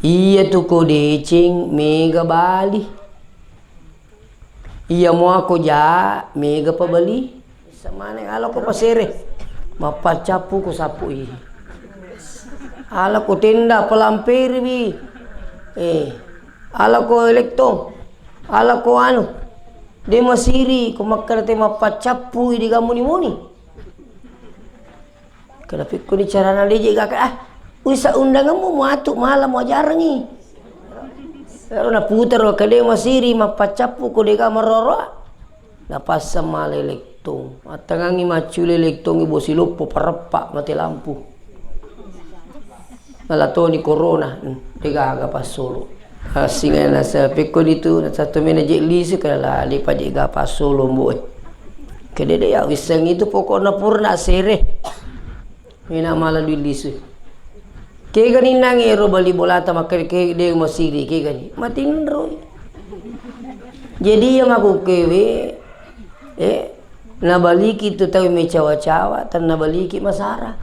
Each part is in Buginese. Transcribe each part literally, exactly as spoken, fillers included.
Iya tu ko deceng mega bali. Iya mua ko ja mega pabali. Samane ala ko pasere. Mappacappu ko sapui. Ala ko tenda palamperi wi. Eh, ala ko elektong. Ala ko anu. De masiri ko makkeda te mappacappu di gamuni-muni. Kenapa ikkuni carana leje gaka, ah, wisa undanganmu muatu malam muajarangi. Ero naputaro kede masiri mappacappu ko dega maroroa. Napassang male lektong. Attangangi maccule lektong ibo siloppo pareppa mate lampu. Nalatoni corona, hmm, degaga passolo. Assinga nasapekko ditu, nasatto mena je lisu kala lipa je ga passolo mboe. Kedede ya wisseng itu pokokna purna sere. Mena mala dui lisu. Kegani nang ero bali bolata makkeda ke de masiri kegani. Matinroi. Jadi iya makukewe, eh, nabaliki tu tau mecawa-cawa, tan nabaliki masara.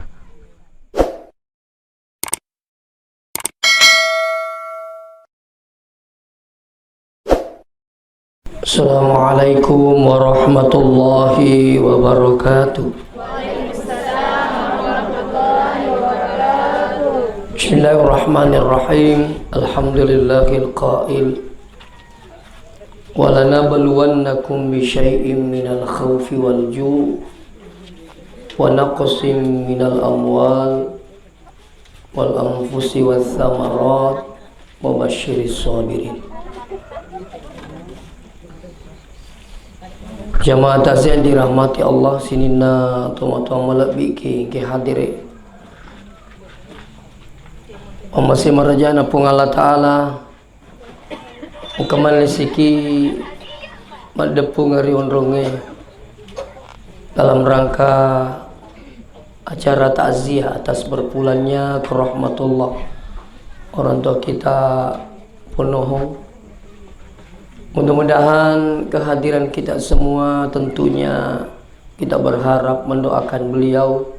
Assalamualaikum warahmatullahi wabarakatuh. Bismillahirrahmanirrahim. Alhamdulillahil qail, "Walanabluwannakum bisyai'im minal khaufi wal ju' wa naqsim minal amwal wal anfusi wath thamarat wa basyiris sabirin." Jamaah takziah yang dirahmati Allah, sininna tomatoa malebbi ki, ki hadire. Omase marajana Puang Allah Ta'ala, engka mallesiki maddeppung ri onrongnge dalam rangka acara takziah atas berpulangnya ke rahmatullah orang tua kita Ponohong. Mudah-mudahan kehadiran kita semua, tentunya kita berharap mendoakan beliau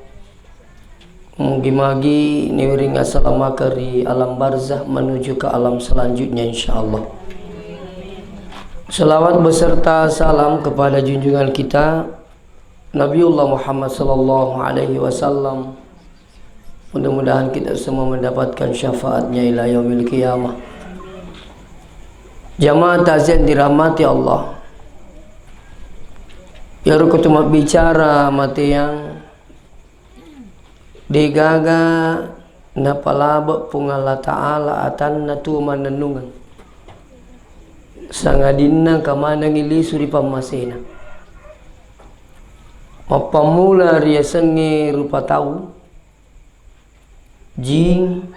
mugi-magi niwiring asalamaka ri alam barzah menuju ke alam selanjutnya, insyaallah. Salawat beserta salam kepada junjungan kita Nabiullah Muhammad sallallahu alaihi wasallam. Mudah-mudahan kita semua mendapatkan syafaatnya ila yaumil qiyamah. Jamaah takziah yang dirahmati Allah. Iyaro ko tu mabbicara mateang, degaga napalabe Puang Allah Ta'ala atanna tuo mannennungeng. Sangadinna engka manengngi lisu ri pammasena. Mappammula riasengnge rupa tau, jin,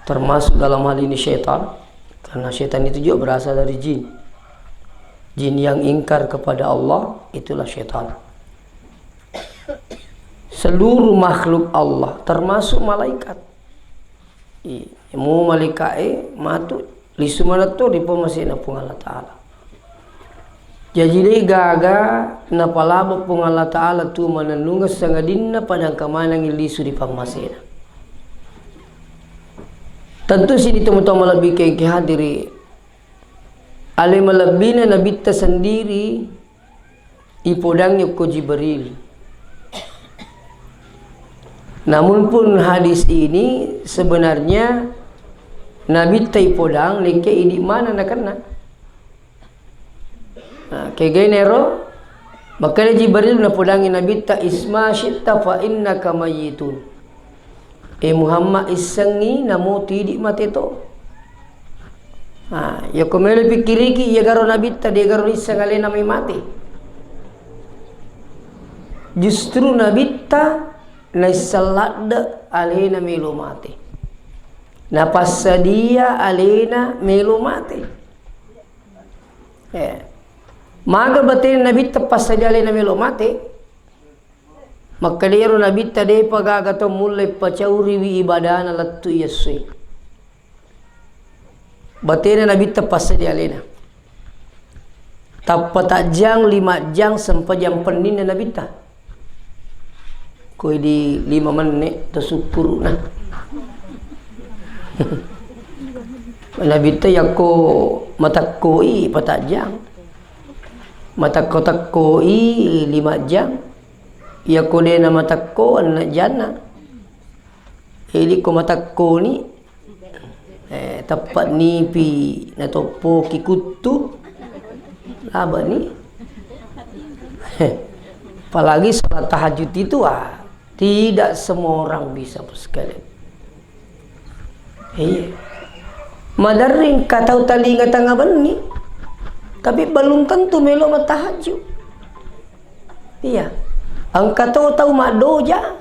termasuk dalam hal ini setan, karena setan itu juga berasal dari jin. Jin yang ingkar kepada Allah, itulah setan. Seluruh makhluk Allah, termasuk malaikat. Iya, mu malaika'e matu lisu manetto ri pammasena Puang Allah Ta'ala. Jaji, de gaga napalabo Puang Allah Ta'ala tuo mannennungeng sangadinna pada engka manengngi lisu ri pammasena. Tentu sini tomatoa malebbi kengke hadiri, ale malebbina Nabitta sendiri ipodangngi okko Jibril. Namun pun hadis ini sebenarnya Nabitta ipodang, nekke idi mana nakenna. Nah, kegainero, makkeda Jibril napodangi Nabitta, "Isma syi'ta fa innaka mayyitun." E Muhammad, issengngi, namo tu idi mate to. Nah, yako melo pikkiriki, iya garo Nabitta, de garo nisseng alena mai mate. Justru Nabitta naisseng ladde alena melo mate. Napassadia alena melo mate. Eh. Maga batena Nabitta passadia alena melo mate? Makkeda iyaro Nabitta depa gaga to mulle pacauriwi ibadana lettu iyessoe. Batena Nabitta passadia alena. Tappa tajjang, lima jang sempajang penninna Nabitta. Koi di lima menne to sukkuruna. Nabitta yakko matekkoi patajjang, matekko-tekkoi lima jang, yakko de' namatekko enneng janna. Jadi ko matekkoni, eh, teppa nipi natoppoki kuttu, labani. Apalagi sholat tahajud itu, ah, tidak semua orang bisa, Bos sekalian. Iya. Maderri engka tau talinga tengnga benni, tapi belum tentu melo mattahajud. Iya. Engka to tau maddoja,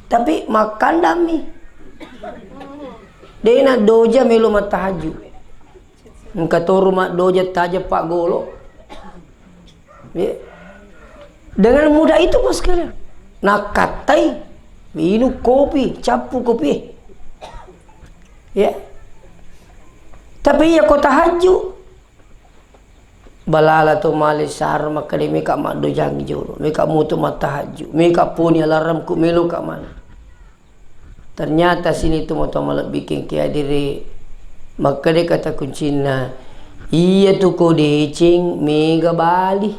tapi makkandammi. De' naddoja melo mattahajud. Engka toro maddoja tajeng paggolo. Ya. Dengan mudah itu, Bos sekalian. Nakkattai, minum kopi, cappu kopi. Ya. Tapi iya ko tahajud, balala to male sar makkeda meka maddojangi jolo, meka mutu mattahajud, meka poni alarmku, meloka maneng. Ternyata sini tu moto malebbi kengke adiri makkeda kata kuncinna, iya tu ko deceng mega bali.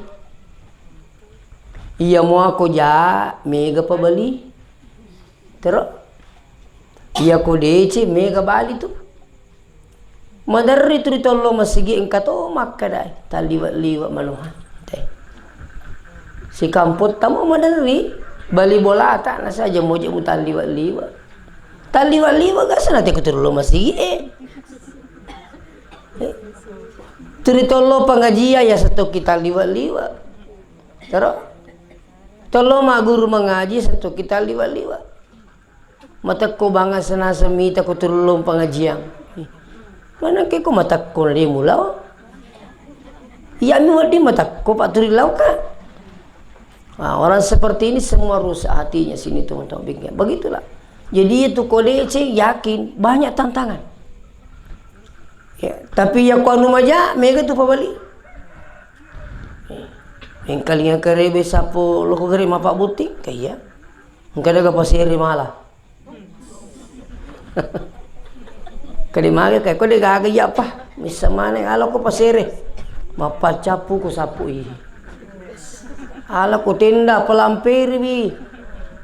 Iya mua ko ja mega pabali. Tero iya ko deceng mega bali tu. Maderri tu ri tollo masigi engka to makkeda talliwe-liwe manoha. Te. Sikamputta mo maderri bali bolata nasaja moje mu talliwe-liwe. Talliwe-liwe gasa nate ku tollo masigi e. Eh. Tu ri tollo pengajian ya setoki talliwe-liwe. Tero tollo maguru mengaji setoki talliwe-liwe. Matekko bangasa naseng mita ko tulung pengajian. Mana ke ko matekko de mulao? Iya mi wedding matekko pak turi lauka. Nah, orang seperti ini semua rusak hatinya sini teman-teman. Begitulah. Jadi itu ko deceng yakin banyak tantangan. Ya, tapi ya ko anu maja mega tu pabali. Engkalinga karebe sapo loko gare mapa botting kaya. Engka daga pasere mala. Kade mage kai ko de gaga iya apa? Missa maneng ala ko pasere. Mappacappu ko sapu i. Ala ko tenda palamperi bi.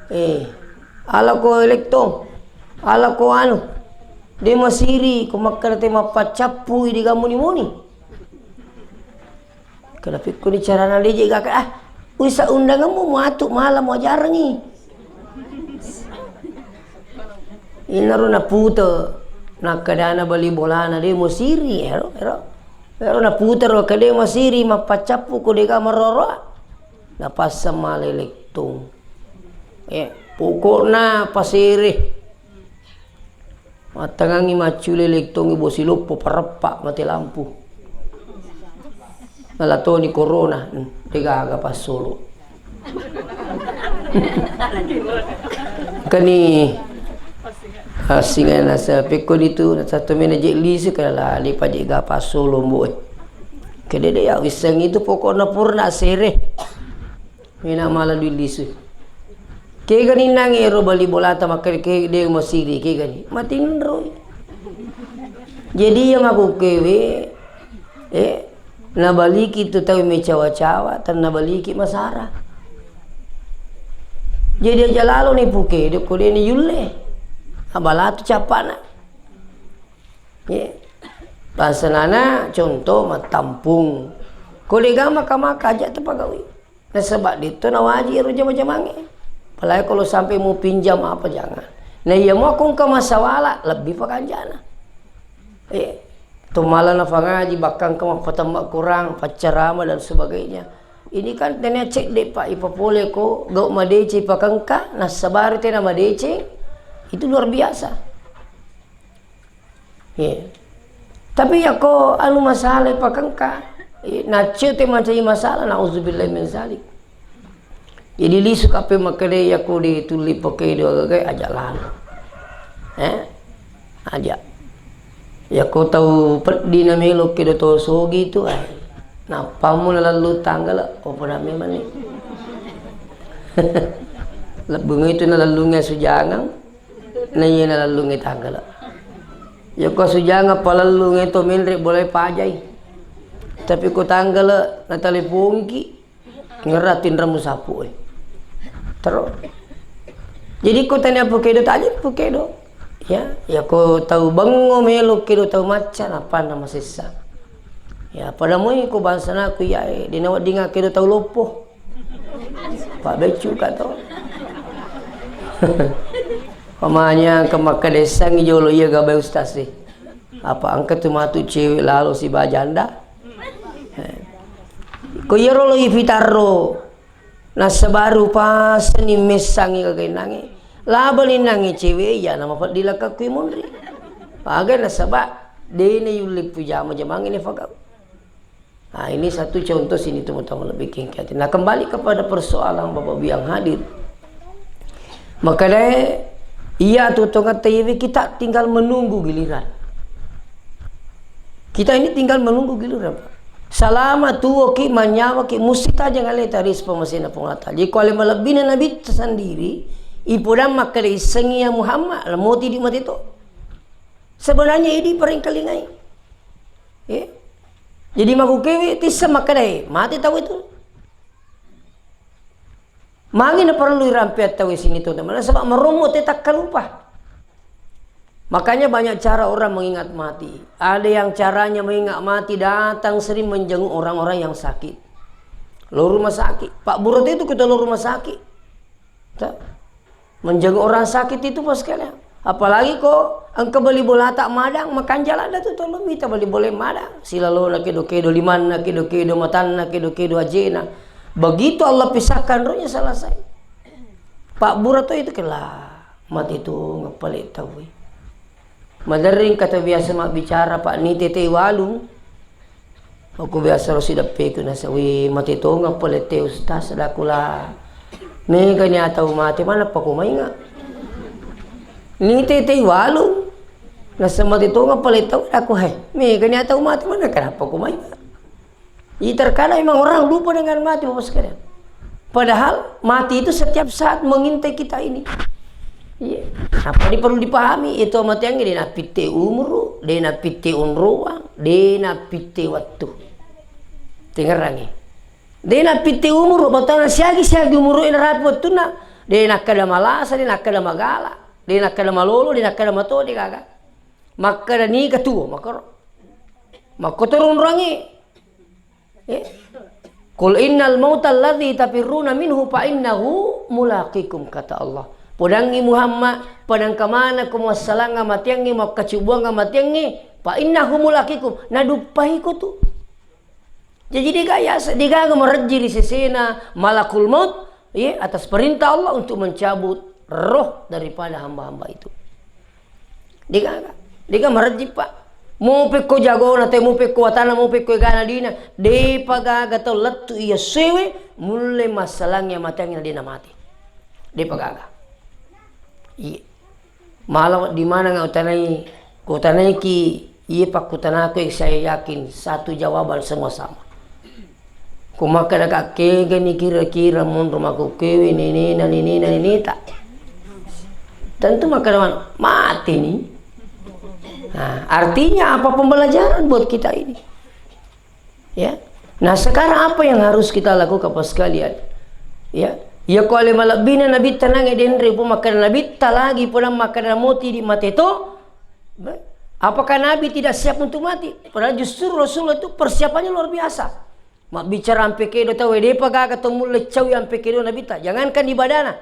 Eh, ala ko elektong. Ala ko anu. De masiri ko makkada te mappacappu i diga muni-muni. Kenapa ikkuni carana de je gaka, ah, wisa undangemmu muatu malam wajarangi. Inaro napute nakkadana bali bolana de musiri ero ero. Ero naputero kade masiri mappacappu ko dega maroroa. Napasseng male lettung. Eh, pokokna pasere. Mattangangngi maccule lettongngi bosi loppo pareppa mate lampu. Nalatoni corona, hmm, degaga passolo. Kani assinga nasa pekko ditu nasa to mena je lisu kala lali pa je ga passolo mboe. Kedede ya wisseng itu pokokna purna sere. Mena mala dui lisu. Kegani nang ero bali bolata makkeda ke de masiri kegani. Matinroi. Jadi iya makukkewe, eh, nabaliki tu tau mecawa-cawa, tan nabaliki masara. Jadi aja lalo ni puke, de ko de ni yulle. Abalatu capana. Ye. Bangsanana contoh mattampung. Ko de ga maka-maka aja tepagawi. Nasaba detto nawaji ero jama-jamangnge. Apalagi kalau sampai mau pinjam apa jangan. Nah iya mau kongka masawala lebih pakanjana. Eh, to mala nafangaji bahkan ke mappatemma Quran, paccarama dan sebagainya. Ini kan tena cek de pak ipapole ko gau madece pakengka nasabari tena madece itu luar biasa. Iya. Tapi yakko anu masalah pakengka, eh, naccio te mancaji masalah, nauzubillah min zalik. Jadi lisu kape makkeda yakko ditulli pakedo agaga aja lalo. Eh? Aja. Yakko tau peddi na melo kedo to sogi tu, eh. Nappamu nalallu tanggala, opo name mani. Lebbungi tu nalallungi sujangang. Na iya nalallungi tanggala. Iya ko sujanga palellungnge to menre boleh pajai. Tapi ko tanggala natalipungki, ngerra tinremu sapu, eh. Terus. Jadi ko tania pukedo, tanya pukedo. Ya, ya ko tau bengo melo kedo tau macca, napana masessa. Ya, pada moi ko bangsana ku iya, eh, dina weddinga kedo tau loppo. Pak Becu ka to. Pamanya ke makkadessangi jolo iya gabai ustaz sih. Apa engka tu matu cewek lalo si bajanda. Eh. Ko iyaro lo ifitarro. Nasaba rupasani messangi gagainange. Labani nange cewek iya nama fadila kakui munri. Aga nasaba dene yulli pujama jamangi ne fagau. Nah, ini satu contoh sini teman-teman lebih kengkati. Nah, kembali kepada persoalan Bapak Ibu yang hadir. Makanya iya tu tongatta iwi kita tinggal menunggu giliran. Kita ini tinggal menunggu giliran, Pak. Salama tuo ki, manyawa ki, musti tajang ale taris pemasena Puang Allah Ta'ala. Jadi kalau melebbina Nabi sendiri, ipodang makkeda issengi ya Muhammad, lamoti di mati to. Sebenarnya idi paringkalingai. Ya. Jadi makukewe tissa makkedai, mati tau itu. Magi na perlu irampe tau sini tu teman, sebab meromot te takkalupa. Makanya banyak cara orang mengingat mati. Ada yang caranya mengingat mati datang sering menjenguk orang-orang yang sakit. Lo rumah sakit. Pak Burut itu kita lo rumah sakit. Ta? Menjaga orang sakit itu, Bos sekalian. Apalagi ko engka bali bolata madang, makanjala ada tu tolong mita bali bola madang. Silalona kedo-kedo, limanna kedo-kedo, matanna kedo-kedo, ajena. Begitu Allah pisahkan rohnya, selesai. Pak Bura tu itu kela mati tu ngepale tawi. Maderring kata biasa mabbicara, Pak, ni tete walung. Aku biasa ro sideppeku nasa, "Wih, mate tongeng pole te ustaz," dakula. Mega ni atau mate, mana pako mainga? Ni tete walung. Nasa mate tongeng pole tau, aku, "Hei, mega ni atau mate, mana kenapa ko mainga?" Jadi terkadang memang orang lupa dengan mati, Bapak sekalian. Padahal mati itu setiap saat mengintai kita ini. Iya. Apa ini perlu dipahami? Itu mati yang dia napitte umur, dia napitte unruang, dia napitte waktu. Tengerangi. Dia napitte umur, batana siagi-siagi umur, ini rapi waktu na. Dia nakkada malasa, dia nakkada magala, dia nakkada malolo, dia nakkada matode gaga. Makkada nika tuo, makkoro. Makkotorong ruangi. Eh? "Qul innal mautal ladzi tafirruna minhu fa innahu mulaqikum," kata Allah. Podangngi Muhammad, padangka manakko muassalanga matiangnge, muakkacubuanga matiangnge, fa innahu mulaqikum, naduppaiko tu. Jadi dega yasa, degaga marejji ri sesena malakul maut, ye, atas perintah Allah untuk mencabut roh daripada hamba-hamba itu. Degaga, dega marejji, Pak. Mupekko jagona te, mupekko watana, mupekko egana dina, depa gaga tau lettu iya sewe mulle massalangi amatangi na dena mate. Depa gaga. Iye. Mala wedding maneng utanai, kutanaiki, iye pakkutanaku, saya yakin satu jawaban semua sama. Ko makkeda ka, kegani kira-kira monro makkukkewe nenena, nenena, neneta. Tentu makkeda man-, mati ni. Nah, artinya apa pembelajaran buat kita ini? Ya. Nah, sekarang apa yang harus kita lakukan, Bapak sekalian? Ya. Ya, ko ale malebbina Nabitta nange denre, upa makkeda Nabitta lagi, pona makkeda moti di mate to. Be-, apakah Nabi tidak siap untuk mati? Padahal justru Rasulullah itu persiapannya luar biasa. Mabbicara ampe kedo tau, depa gaga to mulle caui ampe kedo Nabitta. Jangankan ibadana.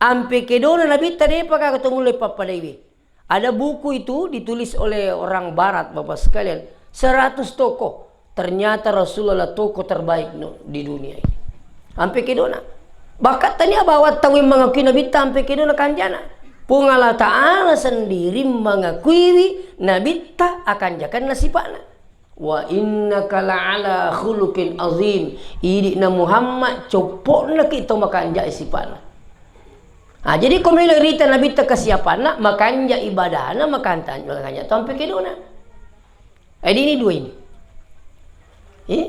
Ampe kedona Nabitta depa gaga to mulle pappadaiwi. Ada buku itu ditulis oleh orang barat, Bapak sekalian. Seratus tokoh. Ternyata Rasulullah tokoh terbaik no, di dunia ini. Ampe kedona. Bahkan tania bawang tau yang mengakui Nabitta ampe kedona kanjana. Puang Allah Ta'ala sendiri mengakuiwi Nabitta akan jakanna sipa'na. "Wa innaka la'ala khuluqin azim." Idi'na Muhammad, coppo'na ki to makanjai sipa'na. Ah, jadi ko melo rita Nabitta kesiapanna, makanja ibadahna, makanta-, makanja to ampe kedona. Jadi ini dua ini. Eh?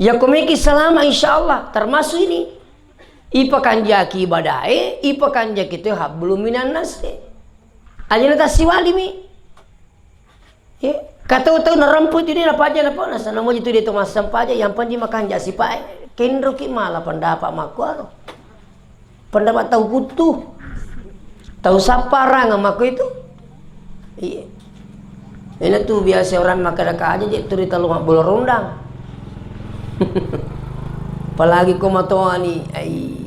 Ya ko meki salama, insya Allah, termasuk ini. Ipakanjaki ibadahe, ipakanjaki to hablum minan nasi. Ajana tasiwalimi. Eh, katau-tau narempu itu dia napaja napa, nasana moji tu dia tu massempajang, yang penting makanja sipae. Kenroki mala pendapat makkuaro. Pendapat tau kuttu. Tau sapparang makku itu. Iya. Ina tu biasa orang makkeda aja je turi telu mabbola rondang. Apalagi ko matoani, ai.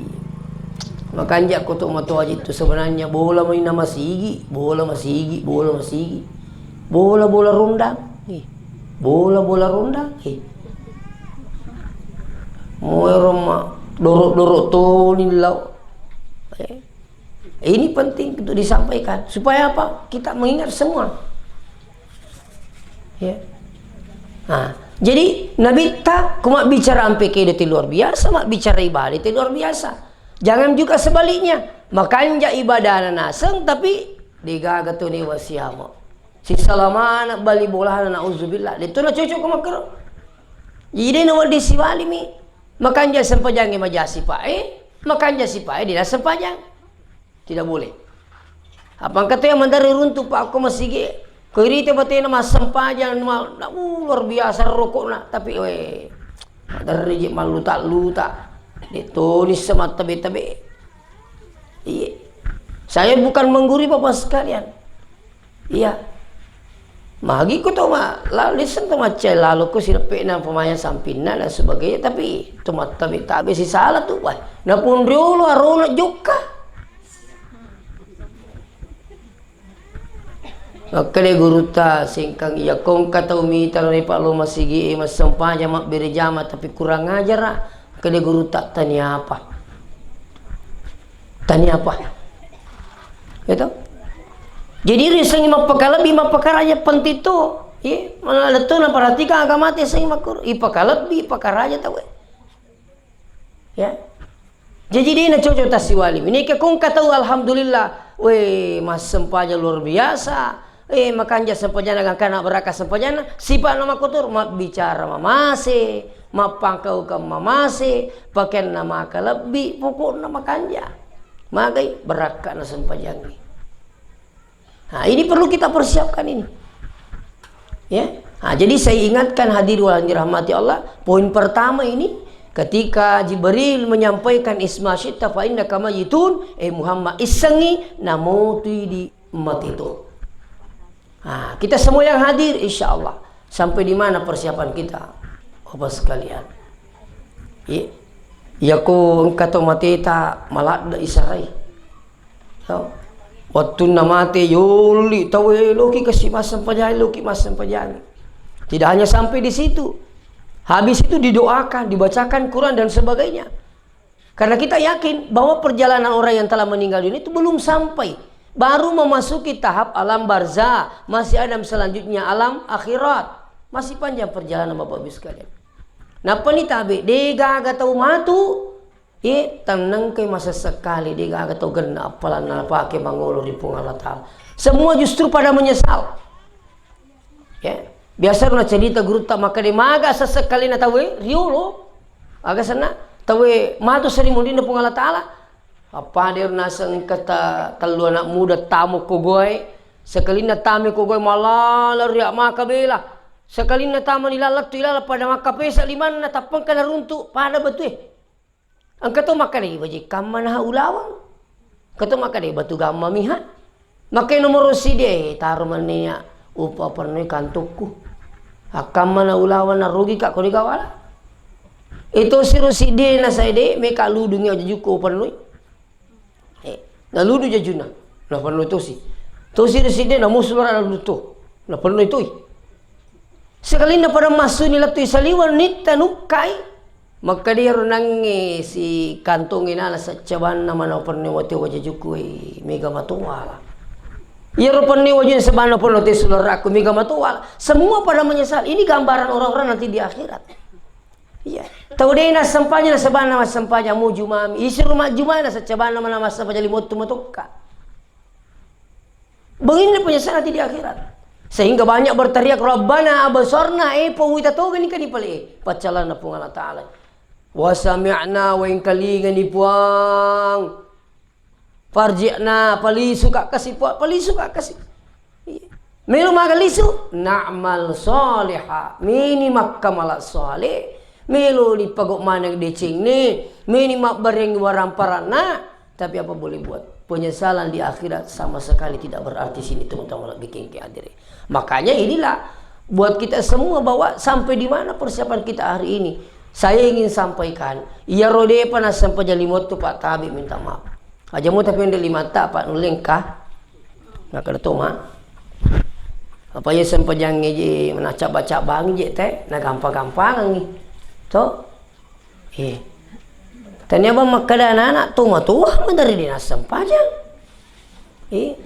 Makanja ko to matoa je tu sebenarnya bola main nama sigi, bola masigi, bola masigi. Bola-bola rondang. Eh. Bola-bola rondang. Eh. Moero ma doro-doro toni lao. Eh. Ini penting untuk disampaikan. Supaya apa? Kita mengingat semua. Ya. Nah, jadi Nabitta ku mabbicara ampe kede ti luar biasa, mabbicara ibadah ti luar biasa. Jangan juga sebaliknya. Makanja ibadahna naseng, tapi degaga tu newa siamo. Sisalamana bali bolana, nauzubillah. Itu na cocok ko makkero. Jadi nawa disiwalimi. Makanja sempajangi majasi pae, makanja sipae dina sempajang. Tidak boleh. Apa engka to yang mandari runtu, Pak, ko masigi. Ko irita batena massempajang, ma-, na-, uh, luar biasa rokokna. Tapi, we, maderri je malluta-luta. De toni semattabe-tabe. Iya. Saya bukan menggurui Bapak sekalian. Iya. Magi ko to ma, la-, listen to macca lalo ko sireppena pemain sampinna dan sebagainya, tapi to mattabe-tabe sisala tu, wah. Napun riolo arona jokka. Makkeda gurutta, sengkang iya kongka tau mita ripa lo masigi e massempajang mabbere jama tapi kurang ajar, makkeda gurutta tania apa? Tania apa? Itu. Jadi risengi mappakalebbi, mappakaraja penting to. Iya, mana lettu na perhatikan agama te sengi makkuru. Ipakalebbi, ipakaraja tau. Ya. Jadi de na cocok tassiwali. Ini ke kongka tau alhamdulillah. Weh, massempajang luar biasa. Eh, makanja sempajana gangkana beraka sempajana. Sipa'na makotor, mabbicara mamase, mappangkaukeng mamase, pakenna makalebbi, pokokna makanja. Magai berakka'na sempajangnge. Nah, ini perlu kita persiapkan ini. Ya. Nah, jadi saya ingatkan hadir yang dirahmati Allah, poin pertama ini, ketika Jibril menyampaikan, "Isma syi'ta fa innaka mayyitun," eh Muhammad, issengi namotui di mati itu. Nah, kita semua yang hadir, insya Allah. Sampai di mana persiapan kita, Bapak sekalian? Iya. Iya ko engka to mateta maladde isarai. Tau. Wettunna mate, yolli tauwe, loki kasi massempajang, loki massempajang. Tidak hanya sampai di situ. Habis itu didoakan, dibacakan Quran dan sebagainya. Karena kita yakin bahwa perjalanan orang yang telah meninggal dunia itu belum sampai. Baru memasuki tahap alam barzah, masih ada selanjutnya alam akhirat. Masih panjang perjalanan Bapak Ibu sekalian. Nappa ni tabe, de gaga tau matu, Eh, tennengkai masessekali, de gaga tau genna appalanna napake mangolo ri Puang Allah Ta'ala. Semua justru pada menyesal. Ya. Biasa na cerita gurutta makkeda maga sessekkalina tauwe riolo. Aga senna tauwe matu seri munrinna Puang Allah Ta'ala. Appada ero naseng engka ta-, tellu anak muda tamo ko goe. Sekalinna tamo ko goe malala ria maka bela. Sekalinna tama ni lalattu ilala pada makkapesa limanna tappengka naruntu pada batue. Engka to makkeda, "Ibaji kamma naha ulawang." Engka to makkeda, "Batu gamma miha." Makkai nomoro sidi, eh, taro mannia upa pernoi kantokku. Akkamma na ulawang narugi ka ko de gawala. Itu siro sidi na saide, meka ludungi aja juku pernoi. Eh, naludu jajuna. Napernoi tosi. Tosi ri sidi, namusu lara naludu to. Napernoi toi. Sekalinna pada massuni lettu saliweng nitta nukkai. Makkeda iyaro nangnge si kantongnge nala saccabanna mana penne wate wajajuku, eh, mega matoala. Iyaro penne wajun sebanna penne te sulerrakku mega matoala. Semua pada menyesal. Ini gambaran orang-orang nanti di akhirat. Iya. Tau de nassempajang nasabana massempajang muju mami. Isuru majjumai nasaccabanna mana massempajang limottu matokka. Begini penyesalan nanti di akhirat. Sehingga banyak berteriak, "Rabbana absarna," eh, pau wita toga ni kani pale, eh, paccalanna Puang Allah Ta'ala. "Wa sami'na," waengkalinga ni Puang. "Farji'na," palisu ka kasi, Puang, palisu ka kasi. Iya. Melo maga lisu, na'mal shaliha. Meni makkamala saleh. Melo dipago maneng decengne. Meni mabbareng waramparanna. Tapi apa boleh buat? Penyesalan di akhirat sama sekali tidak berarti sini, teman-teman, bikin ke adire. Makanya inilah buat kita semua bahwa sampai di mana persiapan kita hari ini. Saya ingin sampaikan, iya rode pa nassempajang lima wettu, Pak, tabe minta maaf. Aja mo tapi ende lima ta, Pak, nulengka. Nah, kada to, Mak. Apa iya sempajangnge je, menacak-bacak bangi je, teh, na gampang-gampangangi. To? Eh. Tania bang makkeda anak-anak, toma-toma dari di nassempajang. Eh.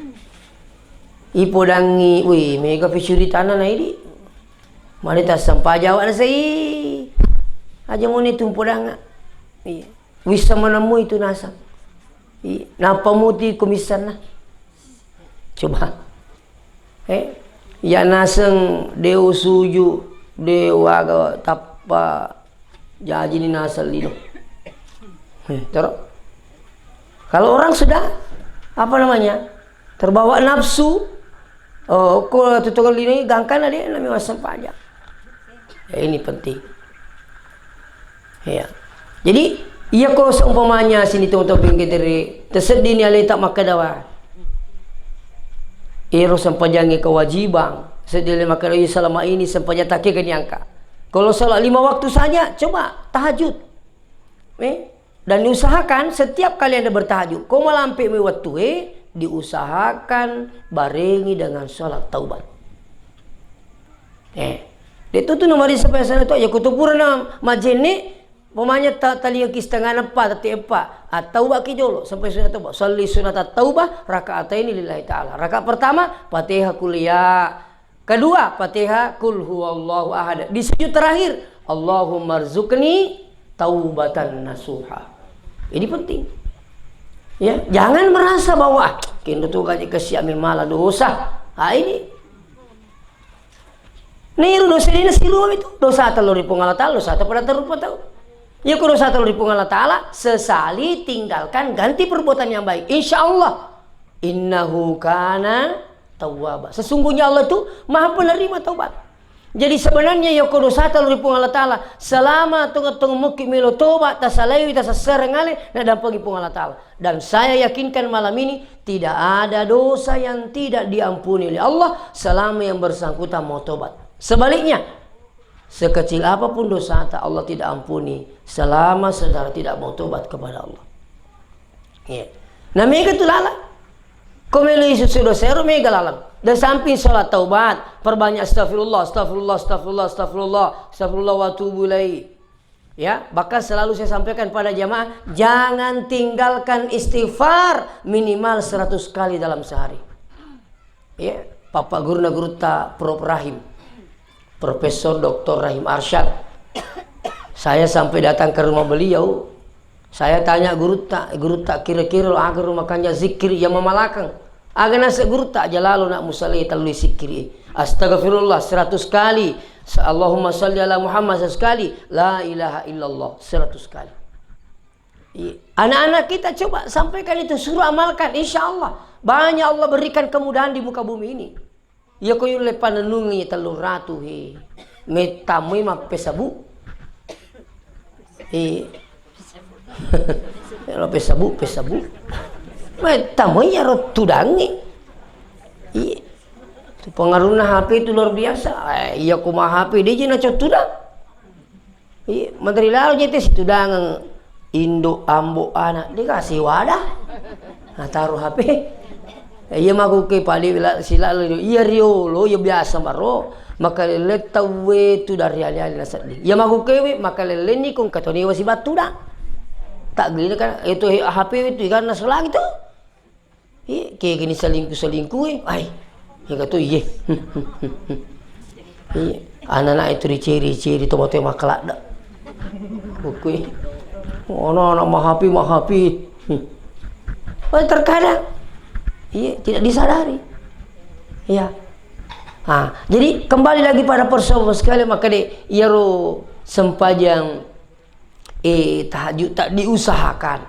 Ipodangi, wih, mega picuri tanah na idi. Mari tassempajang awak nasai. Aja moni tumpodanga. Iya. Wissa manammu itu nasang. Iya. Napa muti komissanna? Coba. Eh, ya naseng deo suju, deo aga tappa jaji ni naseng lino. Eh, tero. Kalau orang sudah, apa namanya, terbawa nafsu, oh, ko tutungan lino gangkana de nami massempajang. Eh, ini penting. Iya. Jadi, iya ko seumpamanya sini tong-tong pinggitere, terseddi ni aleta makkeda wa. Ero sempajangnge kewajiban, seddi ale makkeda, "Iya, selama ini sempajang takke ke niangka." Kalau salat lima waktu saja, coba tahajud. Eh? Dan diusahakan setiap kali Anda bertahajud, ko malampe mi wettue, diusahakan barengi dengan salat taubat. Eh, de' tu tu nomor sepasana tu, ya kutupurana majenne, pemanya ta-, talia ki setengah empat, tati empat. Ah, taubat ki jolo, sampai sunat taubat. Salli sunat taubah, rakaat ini lillahi ta'ala. Rakaat pertama, Fatihah kuliah. Kedua, Fatihah kul huwallahu ahad. Di sujud terakhir, Allahumma rzuqni taubatan nasuha. Ini penting. Ya, jangan merasa bahwa, "Ah, kendo tu gaji kesiami malah dosa." Ah, ini Niru dosa dina siruami tu. Dosa telluri Puang Allah Ta'ala, dosa pada terrupa tau. Ya, ku dosa telluri Puang Allah Ta'ala, sesali, tinggalkan, ganti perbuatan yang baik. Insya Allah. Innahu kana tawwaba. Sesungguhnya Allah itu maha penerima taubat. Jadi sebenarnya ya ku dosa telluri Puang Allah Ta'ala, selama tengah-tengah mukki melo tobat, tasalaiwi, tasassereng ale, na dampengi Puang Allah Ta'ala. Dan saya yakinkan malam ini, tidak ada dosa yang tidak diampuni oleh Allah selama yang bersangkutan mau tobat. Sebaliknya, sekecil apapun dosa, Allah tidak ampuni selama saudara tidak mau tobat kepada Allah. Iya. Nah, mega tu lala. Ko melo isu sudah sero mega lalang. Dan samping sholat taubat, perbanyak astagfirullah, astagfirullah, astagfirullah, astagfirullah, astagfirullah wa atubu ilaih. Ya, bahkan selalu saya sampaikan pada jamaah, jangan tinggalkan istighfar minimal seratus kali dalam sehari. Ya, Bapak Guruna Gurutta Prof Rahim, Profesor Doktor Rahim Arsyad. Saya sampai datang ke rumah beliau. Saya tanya gurutta, "Gurutta, kira-kira aga rumah kanja zikir yang memalakang?" Aga naseng gurutta, "Aja lalo nak musalai tellui sikkiri. Astagfirullah seratus kali. Sa-, Allahumma salli ala Muhammad seratus kali. La ilaha illallah seratus kali." I-, anak-anak kita coba sampaikan itu, suruh amalkan. Insya Allah, banyak Allah berikan kemudahan di muka bumi ini. Iya ko yulle panennungi tellung ratu he. Mettammoi mappesabu. Eh. Lo pesabu, pesabu. Mettammoi iyaro tudangnge. Iya. Tu pengaruhna H P itu luar biasa. Eh, iya ko ma H P, de' je nacau tudang. Iya, menteri lalo jete situdangang indo, ambo, anak, dikasih wadah. Nah, taruh H P. Iya makuke pale la-, sila lo, iya riolo, iya biasa maro. Makalelle tauwe tu dari ali-ali nasedding. Iya makuke we, makalelle ni kong katoni wasi batu da. Tak gini kan, itu H P itu ikan naselang itu. Iye, kegani selingkuh-selingkuh, eh. Ai, iya katu, iye. Iye, anak-anak itu diceri-ceri, tomato yang makeladda. Kukui. Anak-anak mahapi, mahapi. Oh, terkadang, iye, tidak disadari. Iya. Ah, jadi kembali lagi pada persoalan sekali, maka de, iyaro sempajang Eh, tahajud tak diusahakan.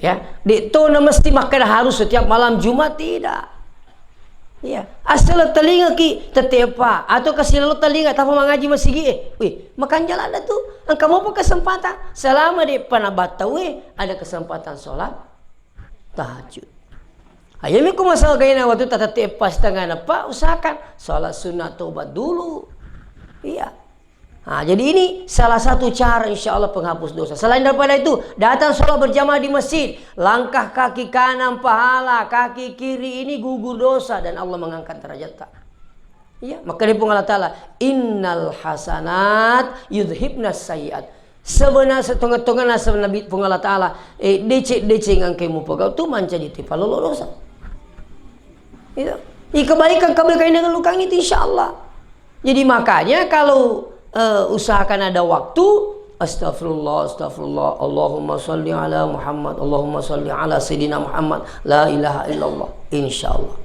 Ya, de' to na mesti makkeda harus setiap malam Jumat, tidak. Iya, assaleng talingaki tette eppa, atau kasilalo talinga tapa mangaji masigi e. Wih, makanja ladda tu. Engka mopa kesempatan. Selama de pana battau e, ada kesempatan sholat tahajud. Ayami ku masalah gaina waktu tette eppa setengah eppa, usahakan sholat sunat tobat dulu. Iya. Nah, jadi ini salah satu cara insya Allah penghapus dosa. Selain daripada itu, datang sholat berjamaah di masjid, langkah kaki kanan pahala, kaki kiri ini gugur dosa dan Allah mengangkat derajatnya. Iya, maka dia Puang Allah Ta'ala, "Innal hasanat yudhibnas sayyiat." Sebenar setonga-tonga nasa Nabi Puang Allah Ta'ala, eh, decek-decek ngangkai mupagau tu mancaji tipa lolo dosa. Gitu. Ih, kebaikan, kebaikan yang lukang itu insya Allah. Jadi makanya kalau, eh, usahakan ada waktu, astagfirullah, astagfirullah, Allahumma salli ala Muhammad, Allahumma salli ala Sayyidina Muhammad, la ilaha illallah, insya Allah.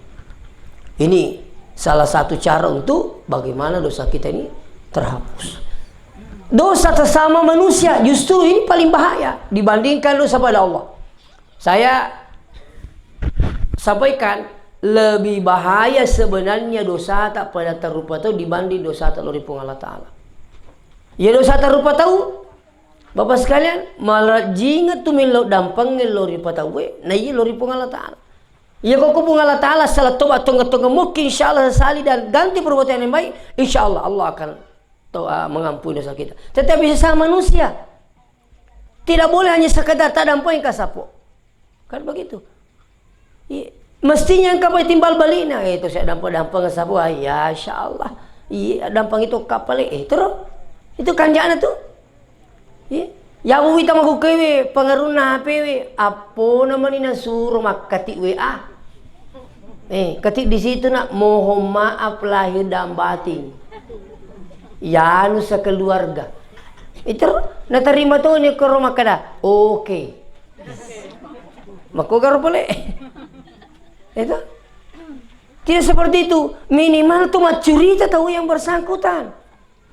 Ini salah satu cara untuk bagaimana dosa kita ini terhapus. Dosa sesama manusia justru ini paling bahaya dibandingkan dosa pada Allah. Saya sampaikan, lebih bahaya sebenarnya dosata pada terrupa tau dibanding dosata lao ri Puang Allah Ta'ala. Ya, dosa terrupa tau, Bapak sekalian, malajinga tu melo dampeng lao ri patau e, na iya lao ri Puang Allah Ta'ala. Ya, koko Puang Allah Ta'ala salah toba tonga-tonga mungkin insya Allah sesali dan ganti perbuatan yang baik, insya Allah Allah akan to-, ah, mengampuni dosa kita. Tetapi sesama manusia, tidak boleh hanya sekedar tak dampeng kasapo. Kan begitu. Iya. Mestinya engka pa timbal balina, eh, itu saya dampeng-dampeng sapo, ah, ya, insya Allah. Iya, dampeng itu kapal, eh, terus. Itu kanjana tu. Iya. Ya, wita maku kewe, pengaruhna H P we, apa namanya nasuro makkati W A. Eh, ketik di situ nak, mohon maaf lahir dan batin. Ya, anu sekeluarga. Itu, natarima tu ni koro makkada, oke. Makko garo pole. Itu. Tidak seperti itu. Minimal tu maccurita tau yang bersangkutan.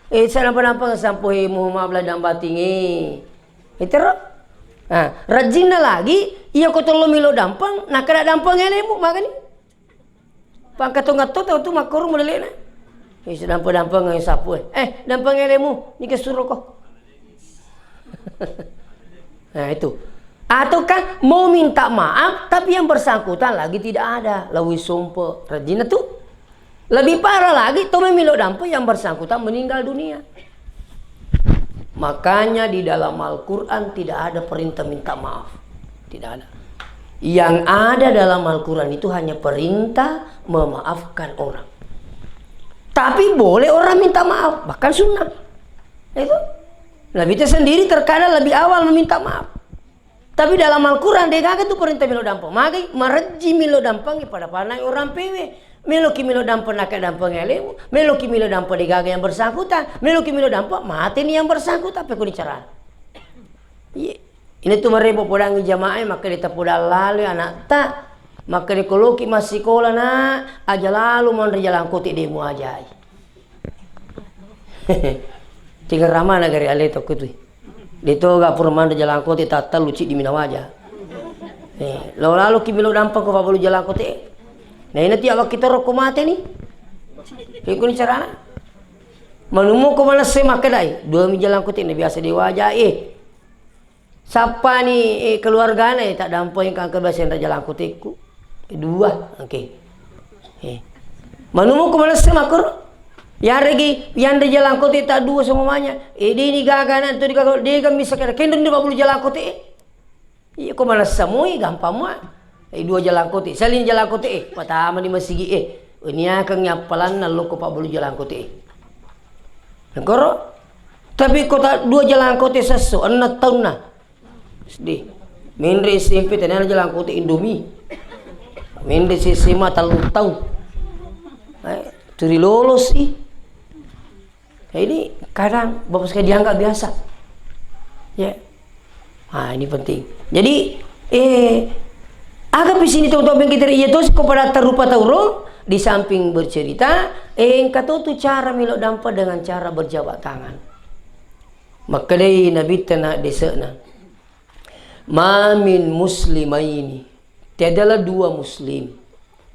Eh, saya nampa-nampa ngesampo, eh, mohon maaf lahir dan batin, eh. Itu ro. Nah, rajinna lagi, iya ko tollo melo dampeng, nakkada dampeng elemu, makanya. Pangkatongatto tau tu makkoro mulelena. Eh, sedampa-dampa ngai sapu, eh. Eh, dampa ngelemu, nike suroko. Nah, itu. Ataukah mau minta maaf, tapi yang bersangkutan lagi tidak ada. Lawi sompe, rajinna tu. Lebih parah lagi, to memilo dampa yang bersangkutan meninggal dunia. Makanya di dalam Al-Quran tidak ada perintah minta maaf. Tidak ada. Yang ada dalam Al-Quran itu hanya perintah memaafkan orang. Tapi boleh orang minta maaf, bahkan sunnah. Itu. Nabi itu sendiri terkadang lebih awal meminta maaf. Tapi dalam Al-Quran, degaga tu perintah milo dampeng. Magai, marejji milo dampeng pada panai orang pewe. Meloki milo dampeng naka dampeng elemu. Meloki milo dampeng degaga yang bersangkutan. Meloki milo dampeng, mate ni yang bersangkutan. Apa kuni cara? Iya. Ini tu marepo podangi jamaah, maka dia tapodang lalu anakta. Maka dia koloki masikola nak, aja lalu monri jalan kote demu ajai. Tinggal ramana gari ale tokko tu. Detoga pura manre jalangkote tattalu ciddi minawaja. Eh, lao laloki melo dampeng ko pabbalu jalangkote. Nah, ina tiap wakkitoro ko mate ni. Kekuni carana. Manumu ko manesse makkedai, dua mi jalangkote na biasa diwaja, eh. Sappani, eh, keluargana, eh, tak dampeng kangke biasa enra jalangkoteku. Dua, oke. Eh. Manumu ko manesse makkoro. Yaregi yanre jalangkote ta dua semuanya. Eh, dini gaga na tu digaga, dega misa kada kendro ni pabbalu jalangkote. Iya ko manessa moi gampang mua. Eh, dua jalangkote, salin jalangkote, eh, patama di masigi, eh. Niakeng appalanna loko pabbalu jalangkote. Engkoro. Tapi ko ta dua jalangkote sesso, enna taunna. Sedih. Menre S M P tenana jalangkote Indomie. Menre S M A tellu taung. Eh, turi lolos i. Jadi kadang Bapak sekalian dianggap biasa. Ya. Ah, ini penting. Jadi, eh, aga pisini tau-tau kita iya tos ko pada tarupa tauro di samping bercerita, eh, engka to tu cara melo dampeng dengan cara berjabat tangan. Makkedai Nabitta na dese'na, "Ma min muslimaini," tiadalah dua muslim,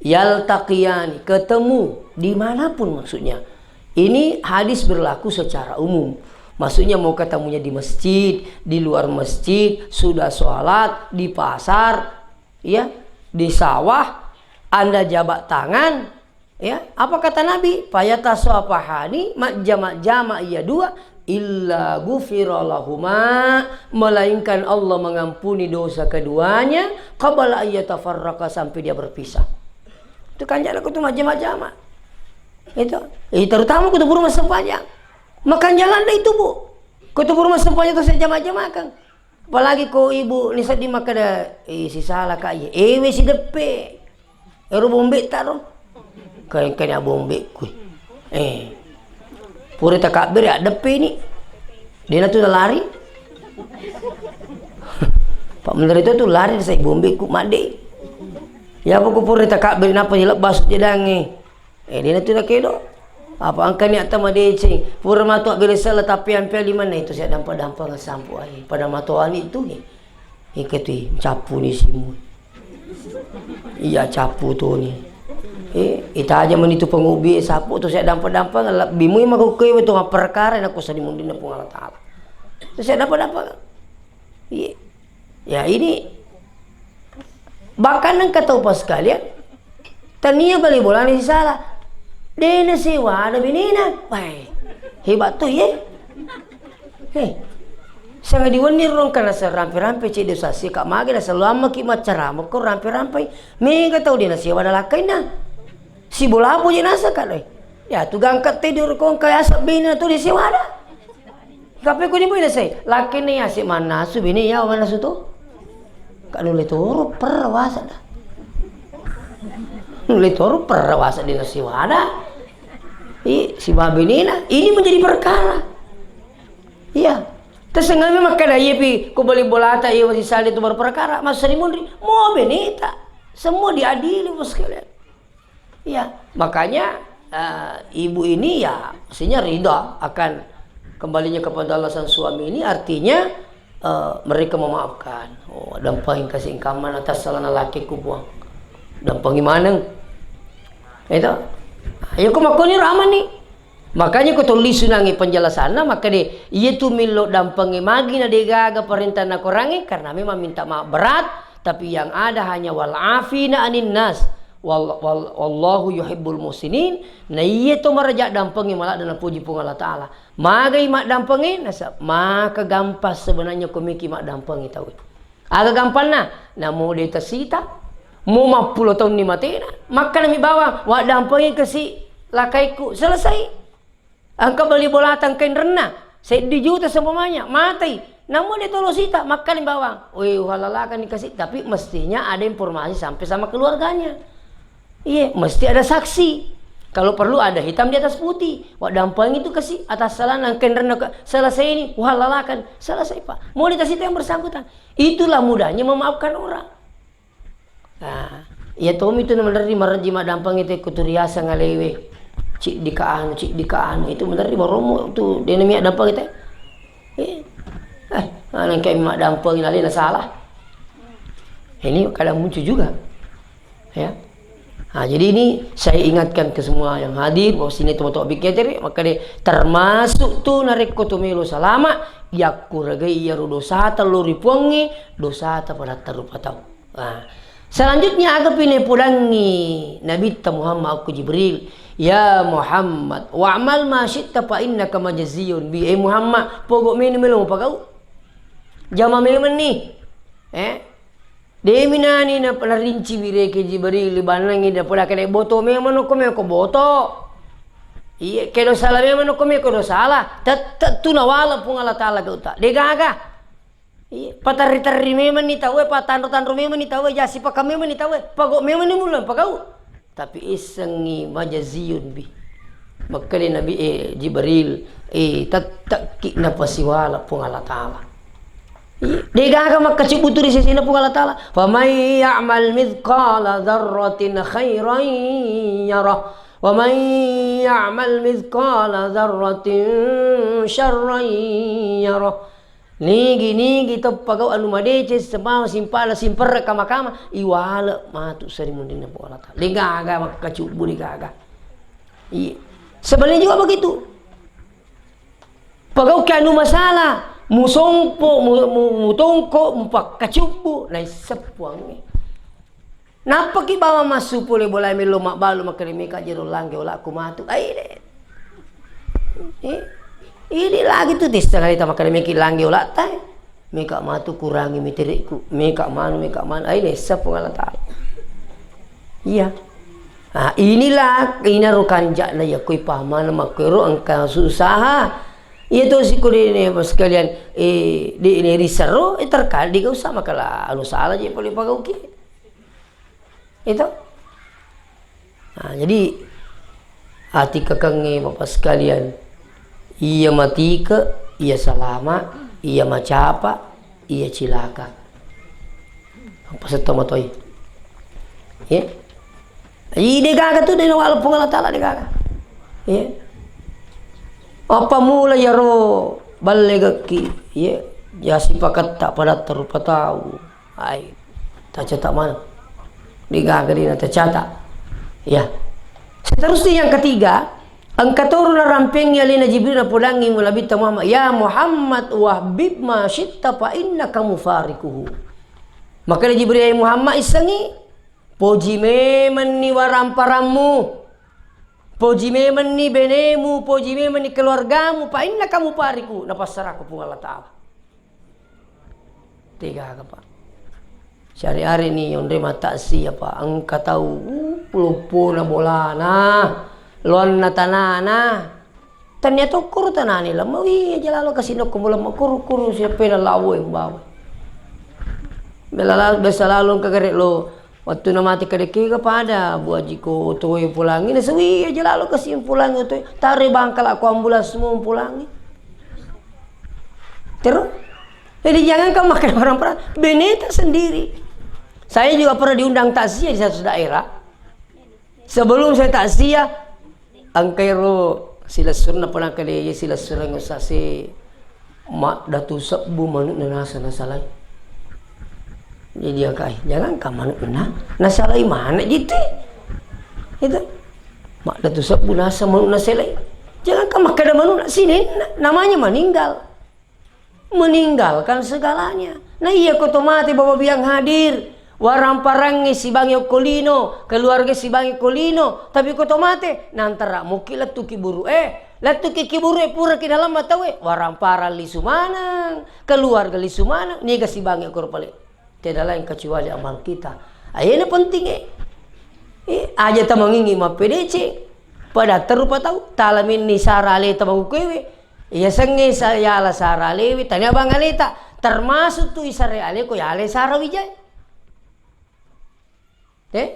Yaltaqiyani, ketemu dimanapun maksudnya. Ini hadis berlaku secara umum. Maksudnya mau ketemunya di masjid, di luar masjid, sudah sholat, di pasar, ya, di sawah, Anda jabat tangan, ya, apa kata Nabi? Fayatasafahani, majjama-jama iya dua, illa ghufira lahuma, melainkan Allah mengampuni dosa keduanya, qabla ayyatafarraqa, sampai dia berpisah. Itu kan jalan kutu majjama-jama. Itu, eh, terutama kutu buru massempajang. Makan jalan dah itu, Bu. Kutu buru massempajang tu saya jama-jamakan. Apalagi ko ibu ni seddi makkeda, eh, sisala ka iya. Ewe sideppe. Ero bombe ta ro. Kain-kain bombe kui. Eh. Pura takabbere addeppe ni. Dena tu lari. Pak Menteri itu tu lari sai bombe ku madde. Ya apa ku pura takabbere napa ni lebbas jedange. Eh, dena tu nakedo. Apa engka ni atta madeceng. Pura matu abbere sella tapi ampe lima na itu saya dampa-dampa ngesampu ai. Pada matu ani itu ni. Ike tu capu ni simu. Iya capu tu ni. Eh, ita aja meni tu pengubi sapu tu saya dampa-dampa lebbi mui mako ke betul perkara nak kusadi mundin Puang Allah Taala. Tu saya dampa-dampa. Iya. Ya, ini bahkan engka tau pas sekalian, tania bali bolana sisala. Dena sewada benena. Wah, hebat tu ye. Hei, sanga diwenni rongka nasa rampe-rampe cedde sasi ka mage nasa luammaki maccarama ko rampe-rampe. Mega tau dena sewada lakkainna. Si bola apa je nasa ka doi. Ya tu gangka te di rokong kaya asa bena tu de sewada. Tapi ko ni boina sai, lakkainna yase mannasu bene ya mannasu tu. Ka nulle toro perra wasa da. Nulle toro perra wasa dena sewada. I, si babenena, ini menjadi perkara. Iya. Terus ngami makkada iya pi, ko bali bolata iya masih sali tu berperkara, masih sering munri, mau beneta. Semua diadili bos sekalian. Iya, makanya, eh, ibu ini ya mestinya ridha akan kembalinya kepada Allah sang suami ini, artinya, eh, mereka memaafkan. Oh, dampangi kasih kamman atas salana lakiku, Puang. Dampangi maneng. Itu. Ya ko makkoni ramani. Makanya ko tolli sunangi penjelasanna, maka de, iya tu millo dampangi magi na degaga parentana korangi, karena memang minta maaf berat, tapi yang ada hanya wal afina anin nas. Wal-, wal-, wallahu yuhibbul muhsinin. Na iya to maraja dampengi maladde napuji Puang Allah Taala. Magai maddampengi, nasa maka gampang sebenarnya komiki maddampengi tau. Aga gampanna, namo de tasita, mo mappulo taunni matena, makkanami bawang, waddampengi kasi lakaiku, selesai. Engka bali bolata engka inrenna, seddi juta seumpamanya, matai. Namu de tolo sita, makkani bawang. Weh, uhalalakan ni kasi, tapi mestinya ada informasi sampai sama keluarganya. Iya, mesti ada saksi. Kalau perlu ada hitam di atas putih. Waddampengi tu kasi, atas salah engka inrenna ke, selesai ini, uhalalakan. Selesai, Pak. Mau dikasih itu yang bersangkutan. Itulah mudahnya memaafkan orang. Nah, iya tomi tu maderri marejji maddampengi te kuturiasa ngalewe. Cik dika anu, cik dika anu. Itu maderri baromo tu dena mi addampeng te. Eh, eh, anang kayak maddampengi nalena salah. Ini kadang muncul juga. Ya. Nah, jadi ini saya ingatkan ke semua yang hadir bahwa sini teman-teman bikin, maka deh, termasuk tu narekko tu melo salama, yakku regai iya ro dosata lo ripuangi, dosata pada tarupa tau. Nah, selanjutnya aga pine pudangi Nabitta Muhammad aku Jibril, "Ya Muhammad, wa'mal ma syi'ta fa innaka majziyun bi." Eh Muhammad, pogo meni melo pagau. Jama memang ni. Eh? Demi nani na narinci wireke Jibril bannangi na poda kene boto memang ko meko boto. Iya, kedo sala memang ko meko do sala. Tette tu nawala Puang Allah Taala gauta. De gaga. Iya, paterri-terri memang ni tauwe, patanro-tanro memang ni tauwe, jasi pakam memang ni tauwe, pago memang ni mulang pagau. Tapi issengngi majaziyun bi. Makkeda Nabi, eh, Jibril, eh, tettekki napasiwala Puang Allah Taala. Iya, degaga makkacibbutu ri sesena Puang Allah Taala. Faman ya'mal mithqala dzarratin khairan yarah. Wa man ya'mal mithqala dzarratin syarran yarah. Nigi-nigi to pagau anu madeceng, semua simpala, simperre kama-kama, iwale matu seri munrinna Puang Allah Ta'ala. Degaga makkacubbu, degaga. Iya. Sebenarnya juga begitu. Pegauki anu masalah, musompo, mu-, mu-, mutongko, mupakkacubbu, naisseng Puangnge. Nappaki bawang massu pole bolae, mello mabbalu, makkeda meka jero langge olakku matu. Aide. Eh, idi lagi tu tisseng alita makkeda meki langge olakta, eh. Meka matu kurangi miterekku, meka manu, meka manu. Aide, naisseng Puang Allah Ta'ala. Iya. Nah, inilah, inaro kanja'na iya ko ipamana makkuero engka susaha. Iya to sikko de ne sekalian, eh, de ne risero, eh, terkadang gak usah makala anu salah je pole pagauki. Itu. Nah, jadi atikekengnge Bapak sekalian, iya matike, iya salama, iya macapa, iya cilaka. Apa setto matoi? Ya. Ide gaga tu dena wala Puang Allah Ta'ala de gaga. Ya. Apa mula yaro balle gakki? Ya. Ya sipakatta padatta rupa tau. Ai, tacata mana? De gaga dena tacata. Ya. Seterusnya yang ketiga, engka toro narampengi alena Jibril napodangi Nabitta Muhammad, "Ya Muhammad, wahbib ma syitta fa innaka mufarikuhu." Makanya Jibril, "Ya Muhammad, issengi, poji memenni waramparammu, poji memenni benemu, poji memenni keluargamu, fa innaka mufarikuhu." Napassarako Puang Allah Ta'ala. Tegaga, Pak. Syari-ari ni onre mata sia, Pak. Engka tau, uh, loppona bolana, loanna tanana. Tania tokkuru tanani lemma, wi aja lalo kasi nokko bola makkuru-kuru siappena lawo e bawa. Bela la-, biasa lalo engka gare lo, wettu na mate kadekega pada, Bu Aji ko otoe polangi, nasewi aja lalo kasi polangi otoe, taro bangkala ko ambulans mo polangi. Terus? Jadi jangankan makan orang perang, beneta sendiri. Saya juga pernah diundang takziah di satu daerah. Sebelum saya takziah, engkairo silessurna pernah ke dia silessurna ngusase maddatu sebbu manuk na nasa nasalai. Jadi dia kai, jangankan manuk na, nasalai mana gitu. Itu. Maddatu sebbu nasa manuk nasalai. Jangankan makkeda manuk na sini, na-, namanya meninggal. Meninggalkan segalanya. Nah, iya ko to mate, Bapak Biang hadir, waramparangnge sibangi okko lino, keluarga sibangi okko lino, tapi ko to mate, nantara muki lettuki buru e, lettuki ki buru e, pura ki dalam matau e, waramparang lisu maneng, keluarga lisu maneng, niga sibangi okko pale. Tiada lain kecuali amal kita. Ayana penting e. Eh, aja tamangingi mappedece. Pada terupa tau, talaminni sara aleta magukewe. Iya sengnge sa-, yala sara alewe, tania bang aleta. Termasuk tu isare ale ko yale sara wijai. Eh,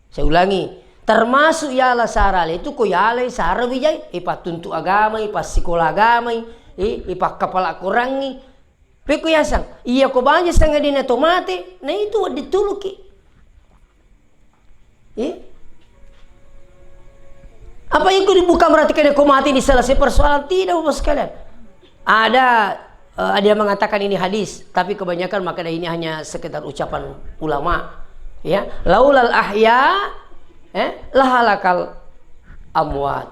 saya ulangi. Termasuk yala sara ale itu ko yale sara wijai. Ipattuntu agamai, ipassikola agamai, eh, ipakkapala korangi. Pekko yaseng, iya ko baja sangadinna to mate, na itu wedding tuluki. Eh? Apa itu bukan berarti kena ko mate ini selesai persoalan? Tidak, Bapak sekalian. Ada, eh, ada yang mengatakan ini hadis, tapi kebanyakan makanya ini hanya sekedar ucapan ulama. Ya, laulal ahya, eh, lahalakal amwat.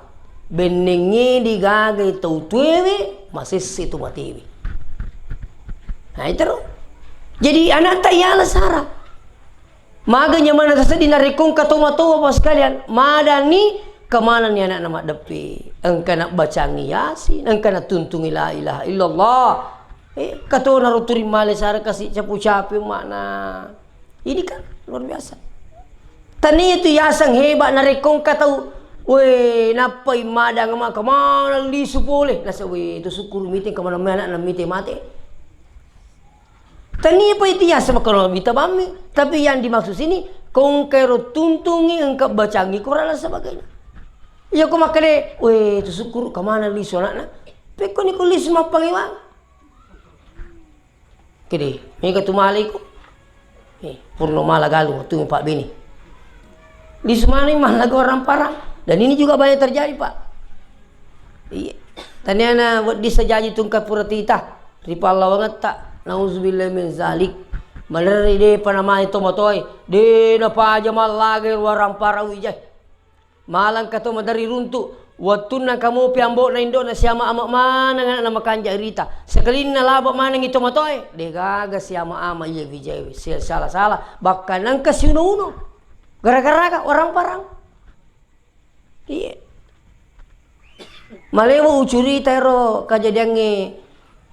Bennengnge digagai tau tuewe, masesse tu matewe. Nah, itu ro. Jadi anakta yala sara. Maga nyamana seseddi narekko engka tomatoa, Bapak sekalian, madani kemana ni anakna maddeppe. Engka nabbacangi Yasin, engka natuntungi la ilaha illallah. Eh, katona ro turing male sara kasi capu-capu makna. Ini kan luar biasa. Tania tu yaseng hebat narekko engka tau, we, nappai madang maka mana lisu pole. Nasa, we, tu sukkuru mite kemana mana na mite mate. Tania pa itu yaseng maka mita bammi. Tapi yang dimaksud sini, ko engka ro tuntungi, engka bacangi Quran dan sebagainya. Iya ko makkede, we, tu sukkuru kemana lisu anakna. Pekko ni ko lisu mappangewang. Kede, mega tu mala iko. Eh, purno mala galung tu Pak Beni. Di Sumaneng mala go ramparang. Dan ini juga banyak terjadi, Pak. Iya. Taniana wedding sajaji tungka pura tita. ri pallawangetta, nauzubillah min zalik. Malerri depa namai tomatoe, de napaja mallaga ero warang parang wijai. Malangka to maderri runtu, wettunna kamopi ambo'na indo'na siama ama maneng anakna makanja rita. Sekalinna laba manengi tomatoe, degaga siama ama iya wijai, sala-sala. Bahkan engka siuno-uno. Gara-gara warang parang. Iya. Malewa ucurita ero kajadiangnge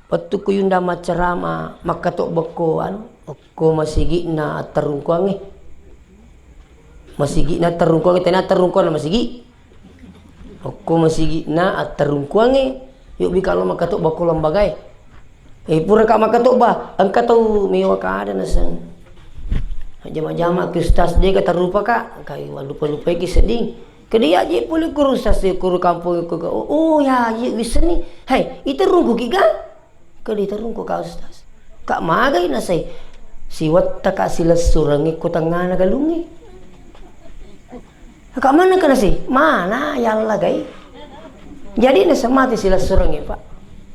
wettukku yundang maccarama, makkatobba ko anu, okko masigi'na attarungkuangnge. Masigi'na attarungkuangnge, tena attarungkuanna masigi. Okko masigi'na attarungkuangnge, yobbi kalo makkatobba ko lembagae. Eh, pura ka makkatobba, engka tau mewa kada naseng. Jama-jama ki ustaz de ka tarupa ka, kai lupa-lupa ki sedding. Kedi aji pole kuru ustaz de kuru kampung ko, oh, oh, ya, iya wissenni. Hai, iterungku ki ga? Kedi terungku ka ustaz. Ka magai nasai. Siwatta ka silessurengi ko tengngana galungi. Ka mana kena si? Mana yalla gai? Jadi naseng mati silessurengnge, Pak.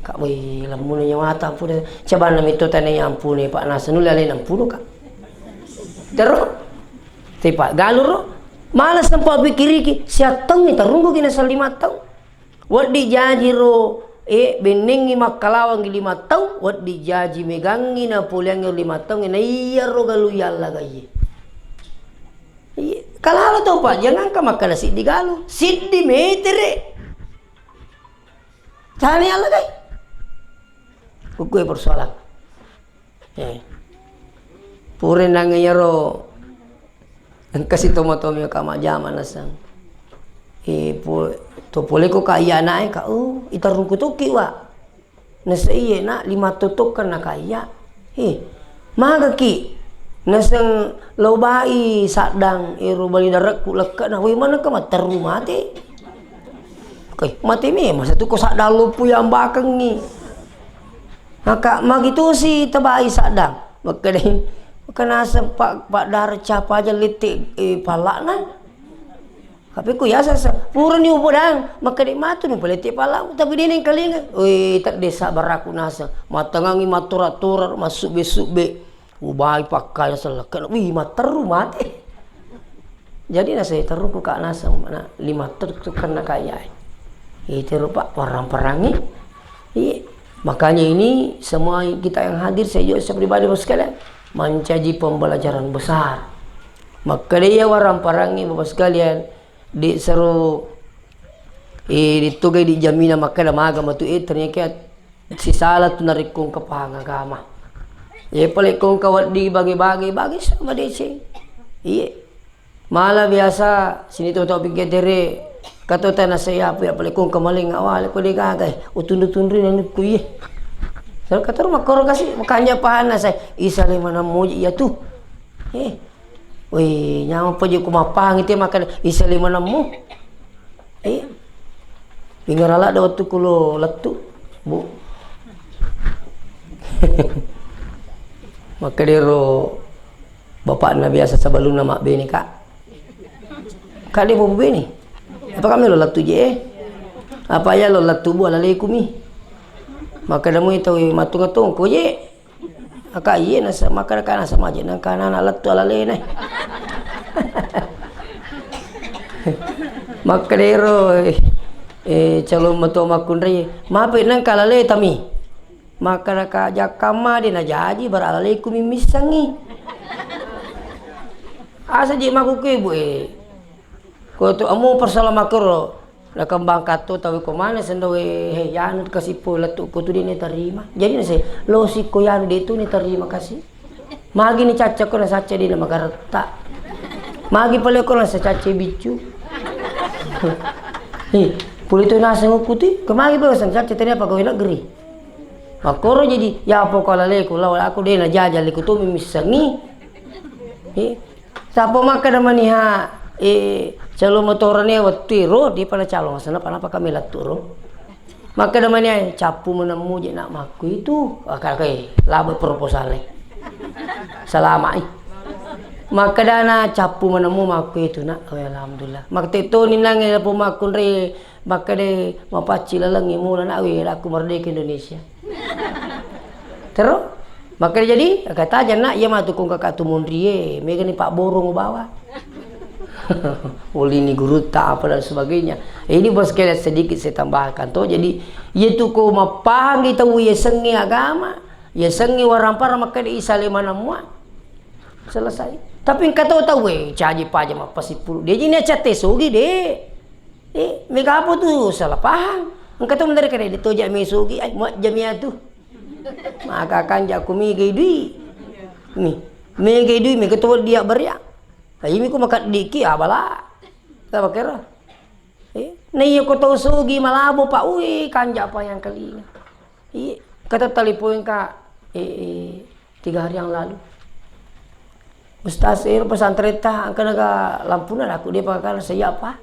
Kak, woi, lemmuna nyawata ampune. Coba na mito tane ampune, Pak. Naseng nulle alena ampunu, Kak. Terus, tipa galuro. Malah sempat pikiriki, siattaungngi tarungguki naseng lima taung. Weddi jaji ro, eh, bennengngi makkalawangngi lima taung, weddi jaji megangngi napoleangngi lima taung, na iyaro galu yalla gaiye. Iya, kalalo to, Pak, jangangka makkeda siddi galu, siddi metere. Tani Allah kai. Kukue persoalan. Eh. Pura nangnge iyaro engka si tomo-tomo ka majjama naseng. Eh, po-, to pole ko ka iya anae ka, oh, itarungku toki wa. Nasa iye, Nak, lima totokkan na kaiya. Eh, magaki. Naseng lao bai saddang ero bali darekku lekke'na. Woi, manengka matteru mate. Oke, mate memang satu ko saddang loppu yang bakengi. Maka magitusi tabai saddang. Makkeda, maka naseng pa-, paddare capa aja lette, eh, palla'na. Tapi ku yaseng, purani upodang, makkeda matu nu palette pala, tapi de nengkalinga. Weh, tedde sabaraku naseng. Matangangi mattora-tora, massubbe-subbe. Ubai pakkaya sellekkana. Wih, matteru mate. Jadi naseng terru ku ka naseng, na lima terru kenna kayai. Itu rupa warang-perangi. Iya. Makanya ini semua kita yang hadir, saya juga, saya pribadi, Bapak sekalian, mencaji pembelajaran besar. Makkeda iya warang-perangi, Bapak sekalian, di seru, eh, di tugai di jamina makkeda maga matu, eh, ternyata sisala tu narekko engka pahang agama. Iya, pale ko engka wedding bage-bage, bage sama deceng. Iya. Mala biasa sini to tau pikir tere, kato tana saya apa ya, pale ko engka maleng awale ko de gaga, eh, utundu-tundu nanukku, iya. Sal kator makkoro kasi, makanya pahana saya, isa le mana muji iya tu. Eh, weh, nyameng paja ku mappahangi te makkeda, isa le mana mu. Eh, ingerala da wettu kulo lettu, Bu. Makkedero bapakna biasa sebelumna mabbene, Kak. Kak, de' pobene. Apa kami lo lettu je, eh? Apa ya lo lettu, Bu, alaleku mi. Makkeda mui tau mattunga tongko je. Aka iye nasa-, makkeda ka nasa maje nangka nana lettu alalena. Makkedero, eh, eh, calon metua makkunrai, mape nangka alale tami. Makkeda ka jakkamma de najaji bara alaleku mi missengi. Asa je makkukue, Bu, eh. Ko tu amu persoalan makkoro. Nakembang katto tau ko mana sendo we, he, yanu kasi po lettu ko tu de' natarima. Jadi nase, lo si ko yanu de' tu natarima kasi. Magi ni cacca ko na sacca de' na magaretta. Magi pale ko na sacca biccu. He, pole tu naseng ku tu, ko magi pale seng cacca tania pegawai negeri. Makkoro jadi, ya poko alaleku, lao aku de' najaji, aleku tu mi missengi. He, Sapa makkeda maniha, eh, calon motorane wettu ero, de' pala calon, asenna pa napa kami lettu ro. Makkeda maniha, cappu menemmu je nak makku itu. Akak, eh, laba proposal e. Salama, eh. Makkeda na cappu menemmu makku itu, nak. Oh, alhamdulillah. Makte toni nange lepo makkunre, makkeda mapacci lalengi mula, nak, weh, laku merdeka Indonesia. Terus, makanya jadi, kata aja, "Nak, iya matu kong kakak tu munrie, megani Pak Borong bawa." Ulini gurutta apa dan sebagainya. Ini bos sekalian sedikit saya tambahkan tuh. Jadi, iya tu ko mappahang kita uye sengi agama, iya sengi warampara makkeda isa le manamua. Selesai. Tapi engka tau tau, eh, caji paja mappasipulu. Dia jini acate sogi de. Eh, mega apa tu salah paham. Engka tau mendari kare de toja me sogi, ai, muat jamia tu. Maka kanja ku mega idui. Mi, mega idui, mega tu dia beria. Ai, mi ku maka diki, abala. Apa kira? Eh, na iya ko tau sogi malabo, Pak. Ui, kanja apa yang kelinga. Iya, kata telepon ka, eh, eh, tiga hari yang lalu. Ustaz, eh, pesantren ta, angka naga lampuna aku dia pakai saya apa?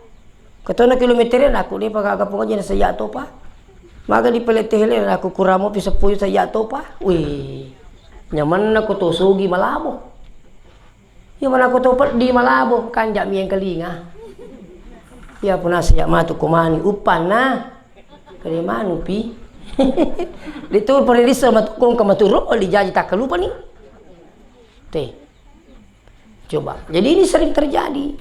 Ketona kilometer aku dia pakai apa aja saya to, Pak. Maka di pelete hele aku kuramo pi seppuyu saya to, Pak. Wih, nyamanna ko tau sogi malabo. Iya, mana ko to peddi malabo, kanja mi yang kelinga. Iya, puna siap matu ko mani, uppanna. Kali manu pi. Itu periliso matu kong ke maturo, oli jaji tak lupa nih. Teh. Coba. Jadi ini sering terjadi.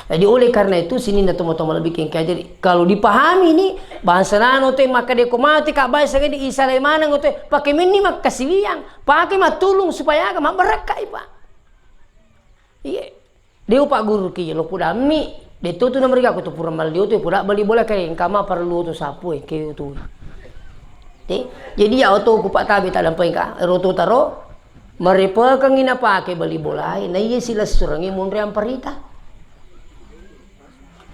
Jadi oleh karena itu sini na tomo-tomo lebih kengkajari. Kalau dipahami ini, bangsa nano te maka deko mati ka bae sangedi isa le maneng te pakai menni makkasiwiang, pakai matulung supaya aga mabbarakkai, Pak. Iya. Deo Pak Guru ki lo pudammi. Detto tu nameriga ko tu pura malio tu puda bali bola kai engka ma perlu tu sapu e ke tu. Te, jadi ya oto ku Pak Tabe tak dampai ka, roto taro, marepekengi napake bali bolae, na iya silessurengi monreang parita.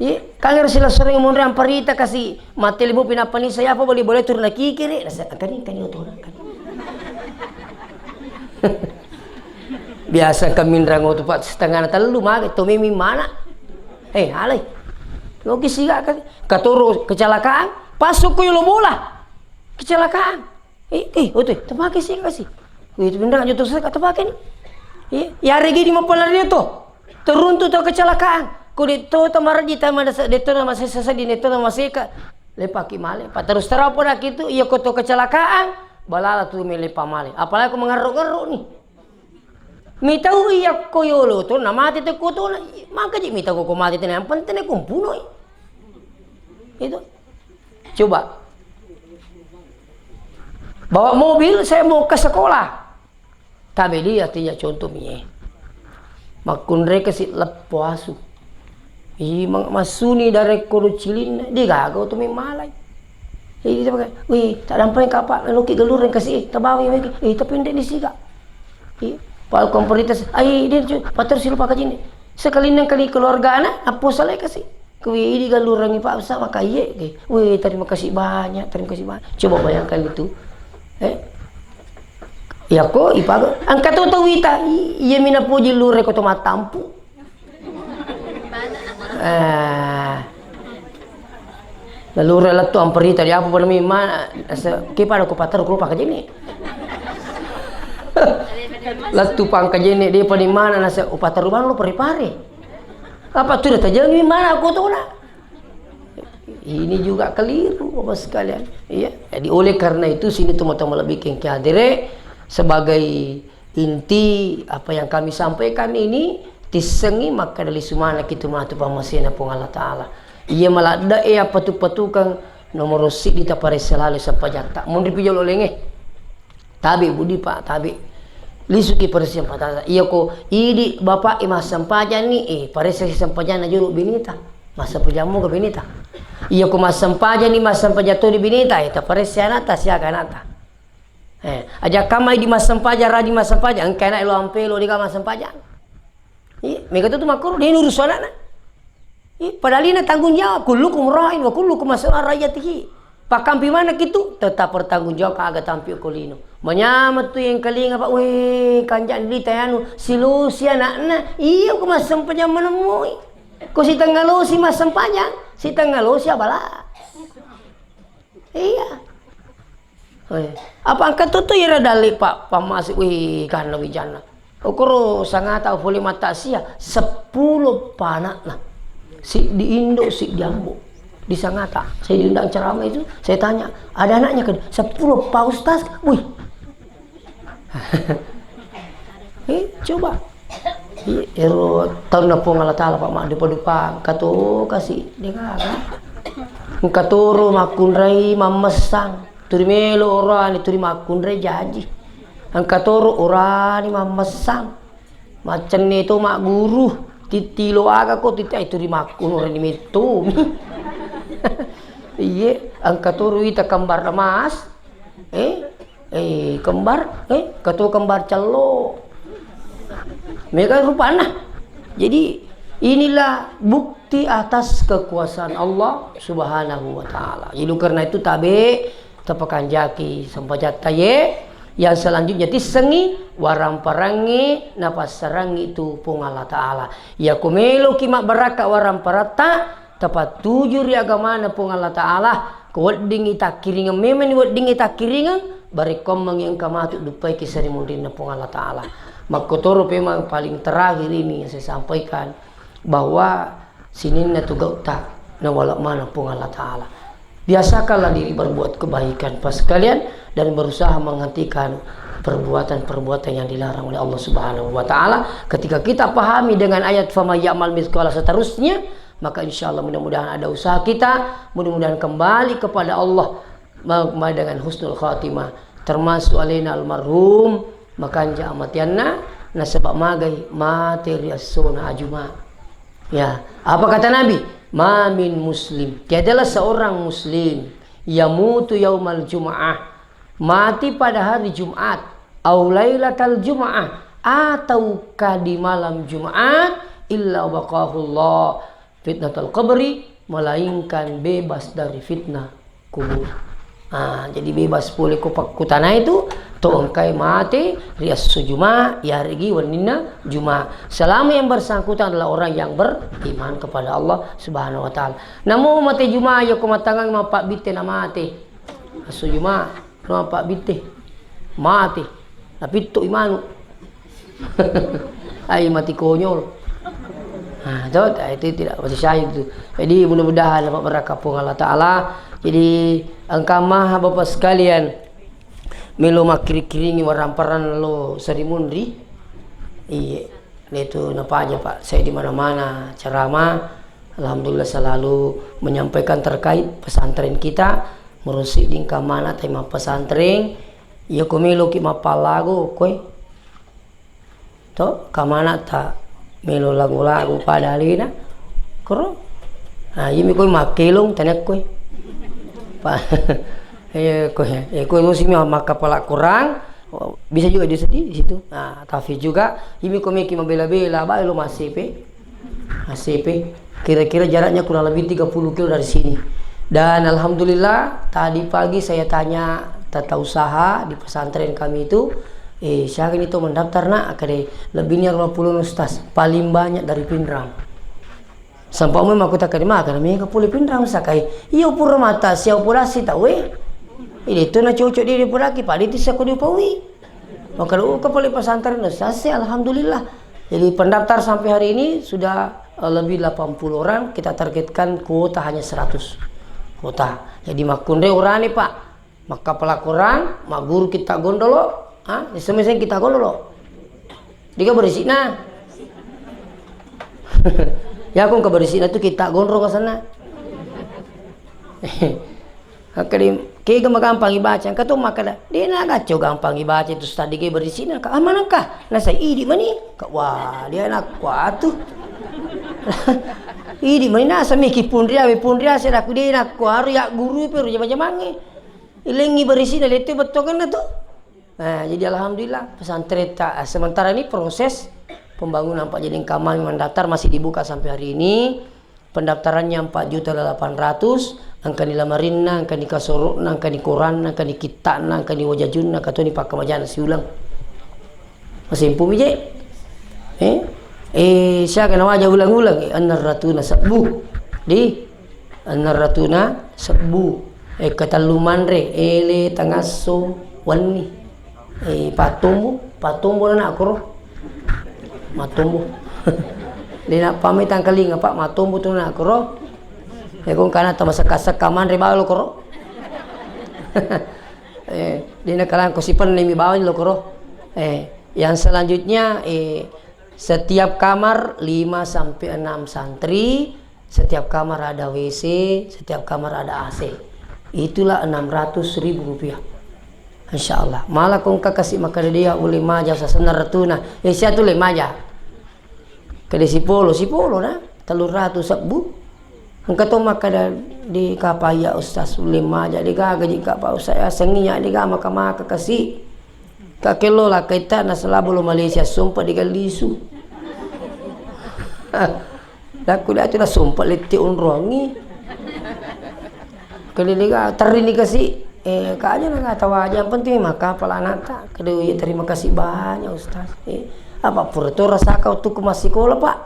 Iya, kan harus silessurengi monreang parita kasi mate libu pinapani saya apa bali bolae turun kikiri, nasa kani kani oto kani. Biasa kaminrang oto, Pak, setengah tellu mage to memi mana. Eh, alai. Loki siga ka, katoro kecelakaan, pasuk ko yolo bola. Kecelakaan. Eh, eh, oto, tepake siga kasi. Wih, itu pinrang aja to saya tepake ni. Iya, ya regi di mapala dia to. Teruntu to kecelakaan. Ko de to tamaraji tamada de to nama sesa di ne to nama seka. Lepaki male. Pak terus terang pada kitu, iya ko to kecelakaan, balala tu melepa male. Apalagi ko mengeruk-ngeruk nih. Mitau iya ko yolo to, na mate te ko to, na, maka ji mitau ko mate te, yang penting ne kumpunoi. Itu. Coba. Bawa mobil, saya mau ke sekolah. Tabe dia artinya contoh mie. Makkunre kasi leppo asu. Ih, mang-, massuni darekko do cilinna, degaga oto memmalai. Jadi dia pakai, "Wih, tak dampai kapa, loki gelureng kasi, eh, tabawi weki, eh, tapi ndek ni siga." Ih, pal komporitas, "Ai, dia cu, patar silu pakajini." Sekali nang kali keluarga anak, apa salah kasi? Kuwi di gelureng Pak Ustaz maka iye ke. Wih, terima kasih banyak, terima kasih banyak. Coba bayangkan itu. Eh? Ya ko, ipago, angkat tau wita, i-, iya mina puji lure ko to matampu. Eh, lalu rela tu amperita di apa pada mimma, asa, ki pada ku patar ku lupa kajini. Latu pangkajini dia pada mana nasa upatar rumah lo pare-pare. Apa tu dah tajam mimma aku tu nak. Ini juga keliru, Bapak sekalian. Iya. Jadi oleh karena itu sini teman-teman lebih kengke hadire sebagai inti apa yang kami sampaikan ini tissengi maka dari sumana kita matu pamasena Puang Allah Ta'ala. Iya maladda e apa tu patukang nomor siddi taparessa lalu sampajatta. Munri pijolo lenge. Tabe budi, Pak, tabe. Lisuki paressa patasa. Iya ko idi bapak e massempajang ni, eh, paressa si sempajang na jolo binita. Massempajang moga binita. Iya ko massempajang ni, massempajang to di binita, eh, taparessa anata, siaga anata. Eh, aja kamai di massempajang, rajin massempajang, engka anak lo ampe lo dega massempajang. Iya, mega tu tu makkoro, de nurusu anakna. Iya, padahal ina tanggung jawab, kullukum ra'in wa kullukum mas'ulun an ra'iyatihi. Pakkampi mana kitu, tetap bertanggung jawab ka aga tampi ko lino. Manyameng tu yang kalinga, Pak, weh, kanjak dita anu, silosi anakna, iya ko massempajang manemui. Ko sitengah losi massempajang, sitengah losi abala. Iya. Eh, apa angka tu tu ira dalli pa-, pammase, wih, ganna wijanna. Okoro sangata pole mata sia, seppulo panakna. Siddi indo, siddi ambo. Di sangata. Saya diundang ceramah itu, saya tanya, "Ada anaknya kan?" "Seppulo, Pak Ustaz." Wih. Eh, coba. Iya, ero taunna Puang Allah Ta'ala, Pak, maddupa-dupa, engka to kasi, de' gaga. Engka toro makkunrai mammessang, turi melo orani, turi makkunrai jaji. Engka toro orani mammessang, macenne to magguru, tittilo aga ko titti, ai turi makkunrai mettomi. Iye, engka toro ita kembar emas, Eh, eh, kembar, eh, ketua kembar cello. Mega rupana. Jadi, inilah bukti atas kekuasaan Allah Subhanahu wa Ta'ala. Jadi, karena itu tabe, tapakanjaki sempajatta ye. Yang selanjutnya tissengi, waramparangi, napassarangi itu Puang Allah Ta'ala. Ya, ko meloki mabbarakka waramparatta, tapattuju ri agamana Puang Allah Ta'ala, ko weddingngi takkiringeng, memangni weddingngi takkiringeng, barekkoammengngi engka matu duppaiki sarimunrinna Puang Allah Ta'ala. Makkotoro memang paling terakhir ini yang saya sampaikan, bahwa sininna tu gautta nawala maneng Puang Allah Ta'ala. Biasakanlah diri berbuat kebaikan, Pak sekalian, dan berusaha menghentikan perbuatan-perbuatan yang dilarang oleh Allah Subhanahu wa Ta'ala. Ketika kita pahami dengan ayat "Faman ya'mal mitsqala" seterusnya, maka insya Allah mudah-mudahan ada usaha kita, mudah-mudahan kembali kepada Allah, ma-, ma-, dengan husnul khatimah, termasuk alena almarhum Makanja amatianna, nasaba magai mate ri essona ajuma. Ya, apa kata Nabi? "Ma min muslim," tiadalah seorang muslim, "yamutu yaumal jum'ah," mati pada hari Jumat, "au lailatal jum'ah," ataukah di malam Jumat, "illa waqahullah fitnatal qabri," melainkan bebas dari fitnah kubur. Ah, jadi bebas pole ko pakkutanai tu, to engkai mate ri esso Juma, yaregi wenninna Juma. Selama yang bersangkutan adalah orang yang beriman kepada Allah Subhanahu wa Ta'ala. Namo mate Juma, ya ko matangang mapabbitte na mate. Esso Juma, na mapabbitte. Mate. Napitto imanu. Ai mati konyol. Nah, itu, itu tidak masih syahid itu. Jadi mudah-mudahan dapat berkah Puang Allah Ta'ala. Jadi engka maha Bapak sekalian, melo makkiri-kiringi waramparan lo sarimunri. Iya, itu napaja Pak. Saya di mana-mana ceramah, alhamdulillah selalu menyampaikan terkait pesantren kita. Merusi di engka mana tai mappesantren. Iya ko meloki mappallago koe. To, kamanata melo lagu-lagu pada alena. Koro. Ah, iyami koe makkelong tanakkoi. Pa-, eh, koe, eh, koe musim makkapala Quran, bisa juga dia sedih di situ. Nah, tapi juga, iyami koe meki mabela-bela, bae lo masepe. Masepe. Kira-kira jaraknya kurang lebih tiga puluh kilo dari sini. Dan alhamdulillah, tadi pagi saya tanya tata usaha di pesantren kami itu, "Eh, siaga ni to mendaftar, Nak?" Akkeda, "Lebihnya lima puluh ustaz, paling banyak dari Pinrang." Sampai umum aku tak kena makan, mega pole Pinrang sakai. Iyo pura mata, siau pura si tahu, eh. Ini tu na cocok di pura ki, padi tu siaku di upawi. Maka uka pole pesantren ustaz, alhamdulillah. Jadi pendaftar sampai hari ini sudah, eh, lebih delapan puluh orang, kita targetkan kuota hanya seratus kuota. Jadi makkunre urane, Pak. Makkapala Quran, magguru kita gondolo, ha? Iseng-iseng kita gondolo. Diga berisina. Ya, aku ke berisina tu kita gondrong ke sana. Akkeda, kega magampang ibaca, engka to makkeda, de na gacco gampang ibaca itu ustaz, de ge berisina ka, ah, manakah? Nasai idi mani, ka, wah, de na kuatu. Idi mani nasa miki punria, we punria, saya aku de na kuaru ya guru pero jama-jamangi. Ilengi berisina, letu bettonganna tu. Nah, jadi alhamdulillah, pesantren ta-, sementara ini proses pembangunan Pak Jeding Kamami mendaftar masih dibuka sampai hari ini. Pendaftarannya empat juta delapan ratus, engkani lamarinna, engkani kasoro'na, engkani koranna, engkani kitta'na, engkani wajajunna, katoni pakkamajana siulang. Masempu mi je. Eh? Eh, siaga nawaja ulang-ulang? Eh, annar ratuna sebbu. Di? Annar ratuna sebbu. Eh, ketellu manre, ele, tangasso, wenni. Eh, patombo, patombo na koro. Matombo. Dena pame tangkalinga, Pak, matombo tu na koro. Eh, kong kana tamasakka-sakka manre balo koro. Eh, dena kalang ko sipenni mi bawang lo koro. Eh, yang selanjutnya, eh, setiap kamar lima sampai enam santri, setiap kamar ada W C, setiap kamar ada A C. Itulah enam ratus ribu rupiah. Insya Allah. Malah ko engka kasi makkeda de' ulle maja, sasenna ratuna. Eh, sia tu le maja. Kede sipolo, sipolo na, tellu ratu sebbu. Engka to makkeda de' kapa iya Ustaz, ulle maja de' gaga ji kapa Ustaz, ya sengi ya de' ga maka-maka kasi. Ka kello la kaita na selabo lo Malaysia sompa de' ga lisu. Laku de' tu na sompa lette onrongi. Kede de' ga terrini kasi, eh, ka aja na tawa aja, yang penting maka pala anakta. Kede, "Oh iya, terima kasih banyak, Ustaz." Eh, apa pura to rasaka waktu ku masih sekolah, Pak?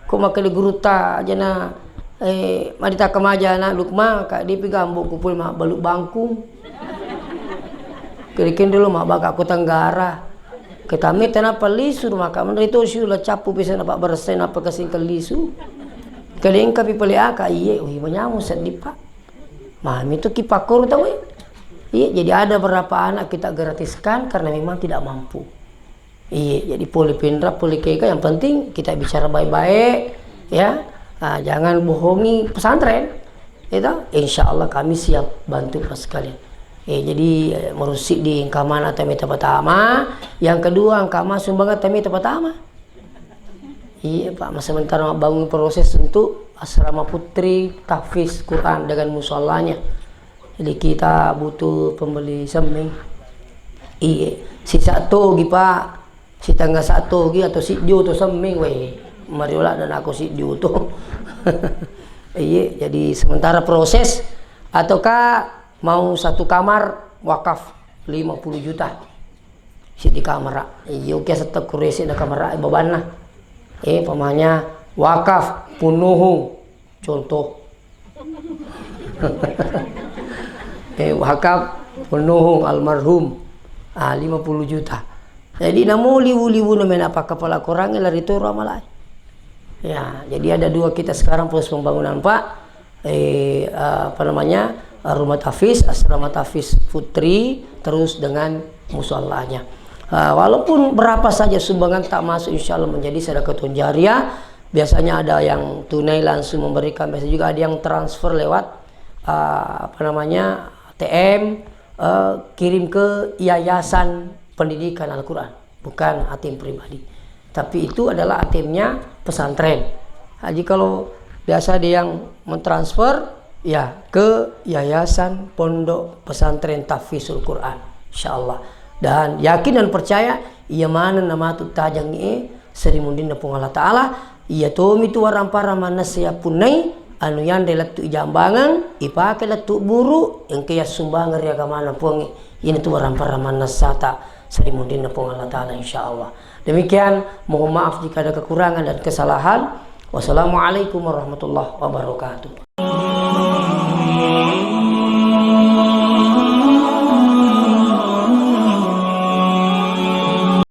Ko makkeda gurutta aja na, eh, madita kemaja anak Lukma, ka de' pi gambo ku pole mabbalu bangkung. Kede kende lo mabbaka ko Tenggara. Ketame tanapa lisu maka menre to siula cappu bisa na pabbaressai napa kasingka lisu. Kede engka pi pale aka, iye, wih, manyamu seddi, Pak. Mami tu ki pakkoro tau, eh. Iya, jadi ada beberapa anak kita gratiskan karena memang tidak mampu. Iya, jadi pole penra, pole kega, yang penting kita bicara baik-baik, ya. Ah, jangan bohongi pesantren. Itu, insya Allah kami siap bantu Pak sekalian. Eh, jadi, eh, merusi di engka mana tame pertama, yang kedua engka ma sumbangan tame pertama. Iya, Pak, sementara bangun proses untuk asrama putri, tahfiz Quran dengan musallanya. Jadi kita butuh pembeli semeng. Iya, sisa togi, Pak. Sitengah satu togi atau siddu to semeng, weh. Mariola dan aku siddu to. Iya, jadi sementara proses ataukah mau satu kamar wakaf lima puluh juta. Siddi kamara. Iyo, kia settek kuresi na kamara, eh, babanna. Eh, pamanya wakaf, punuhu. Contoh. Eh, wakaf, punuhu, almarhum. Ah, lima puluh juta. Jadi, namo liwu-liwu na mena pakkapala Korangnge lari toro amalai. Ya, jadi ada dua kita sekarang proses pembangunan, Pak. Eh, eh, apa namanya, eh, rumah tahfiz, asrama tahfiz putri, terus dengan musallanya. Eh, walaupun berapa saja sumbangan tak masuk, insya Allah menjadi sedekah jariah. Biasanya ada yang tunai langsung memberikan, biasa juga ada yang transfer lewat, eh, apa namanya, A T M, eh, kirim ke Yayasan Pendidikan Al-Quran, bukan A T M pribadi. Tapi itu adalah A T M-nya pesantren. Jadi kalau biasa ada yang mentransfer, ya, ke Yayasan Pondok Pesantren Tahfizul Quran, insya Allah. Dan yakin dan percaya, iya maneng namatu tajang, eh, seri mundinna Puang Allah Ta'ala, iya tomi tu warang-parang mannessa yappunnai, anu yanre lettu ijambangeng, ipake lettu buru, engka yassumbangeng ri agamana Puangnge. Iyana tu warang-parang mannessata seri mundinna Puang Allah Ta'ala, insya Allah. Demikian, mohon maaf jika ada kekurangan dan kesalahan. Wassalamualaikum warahmatullahi wabarakatuh.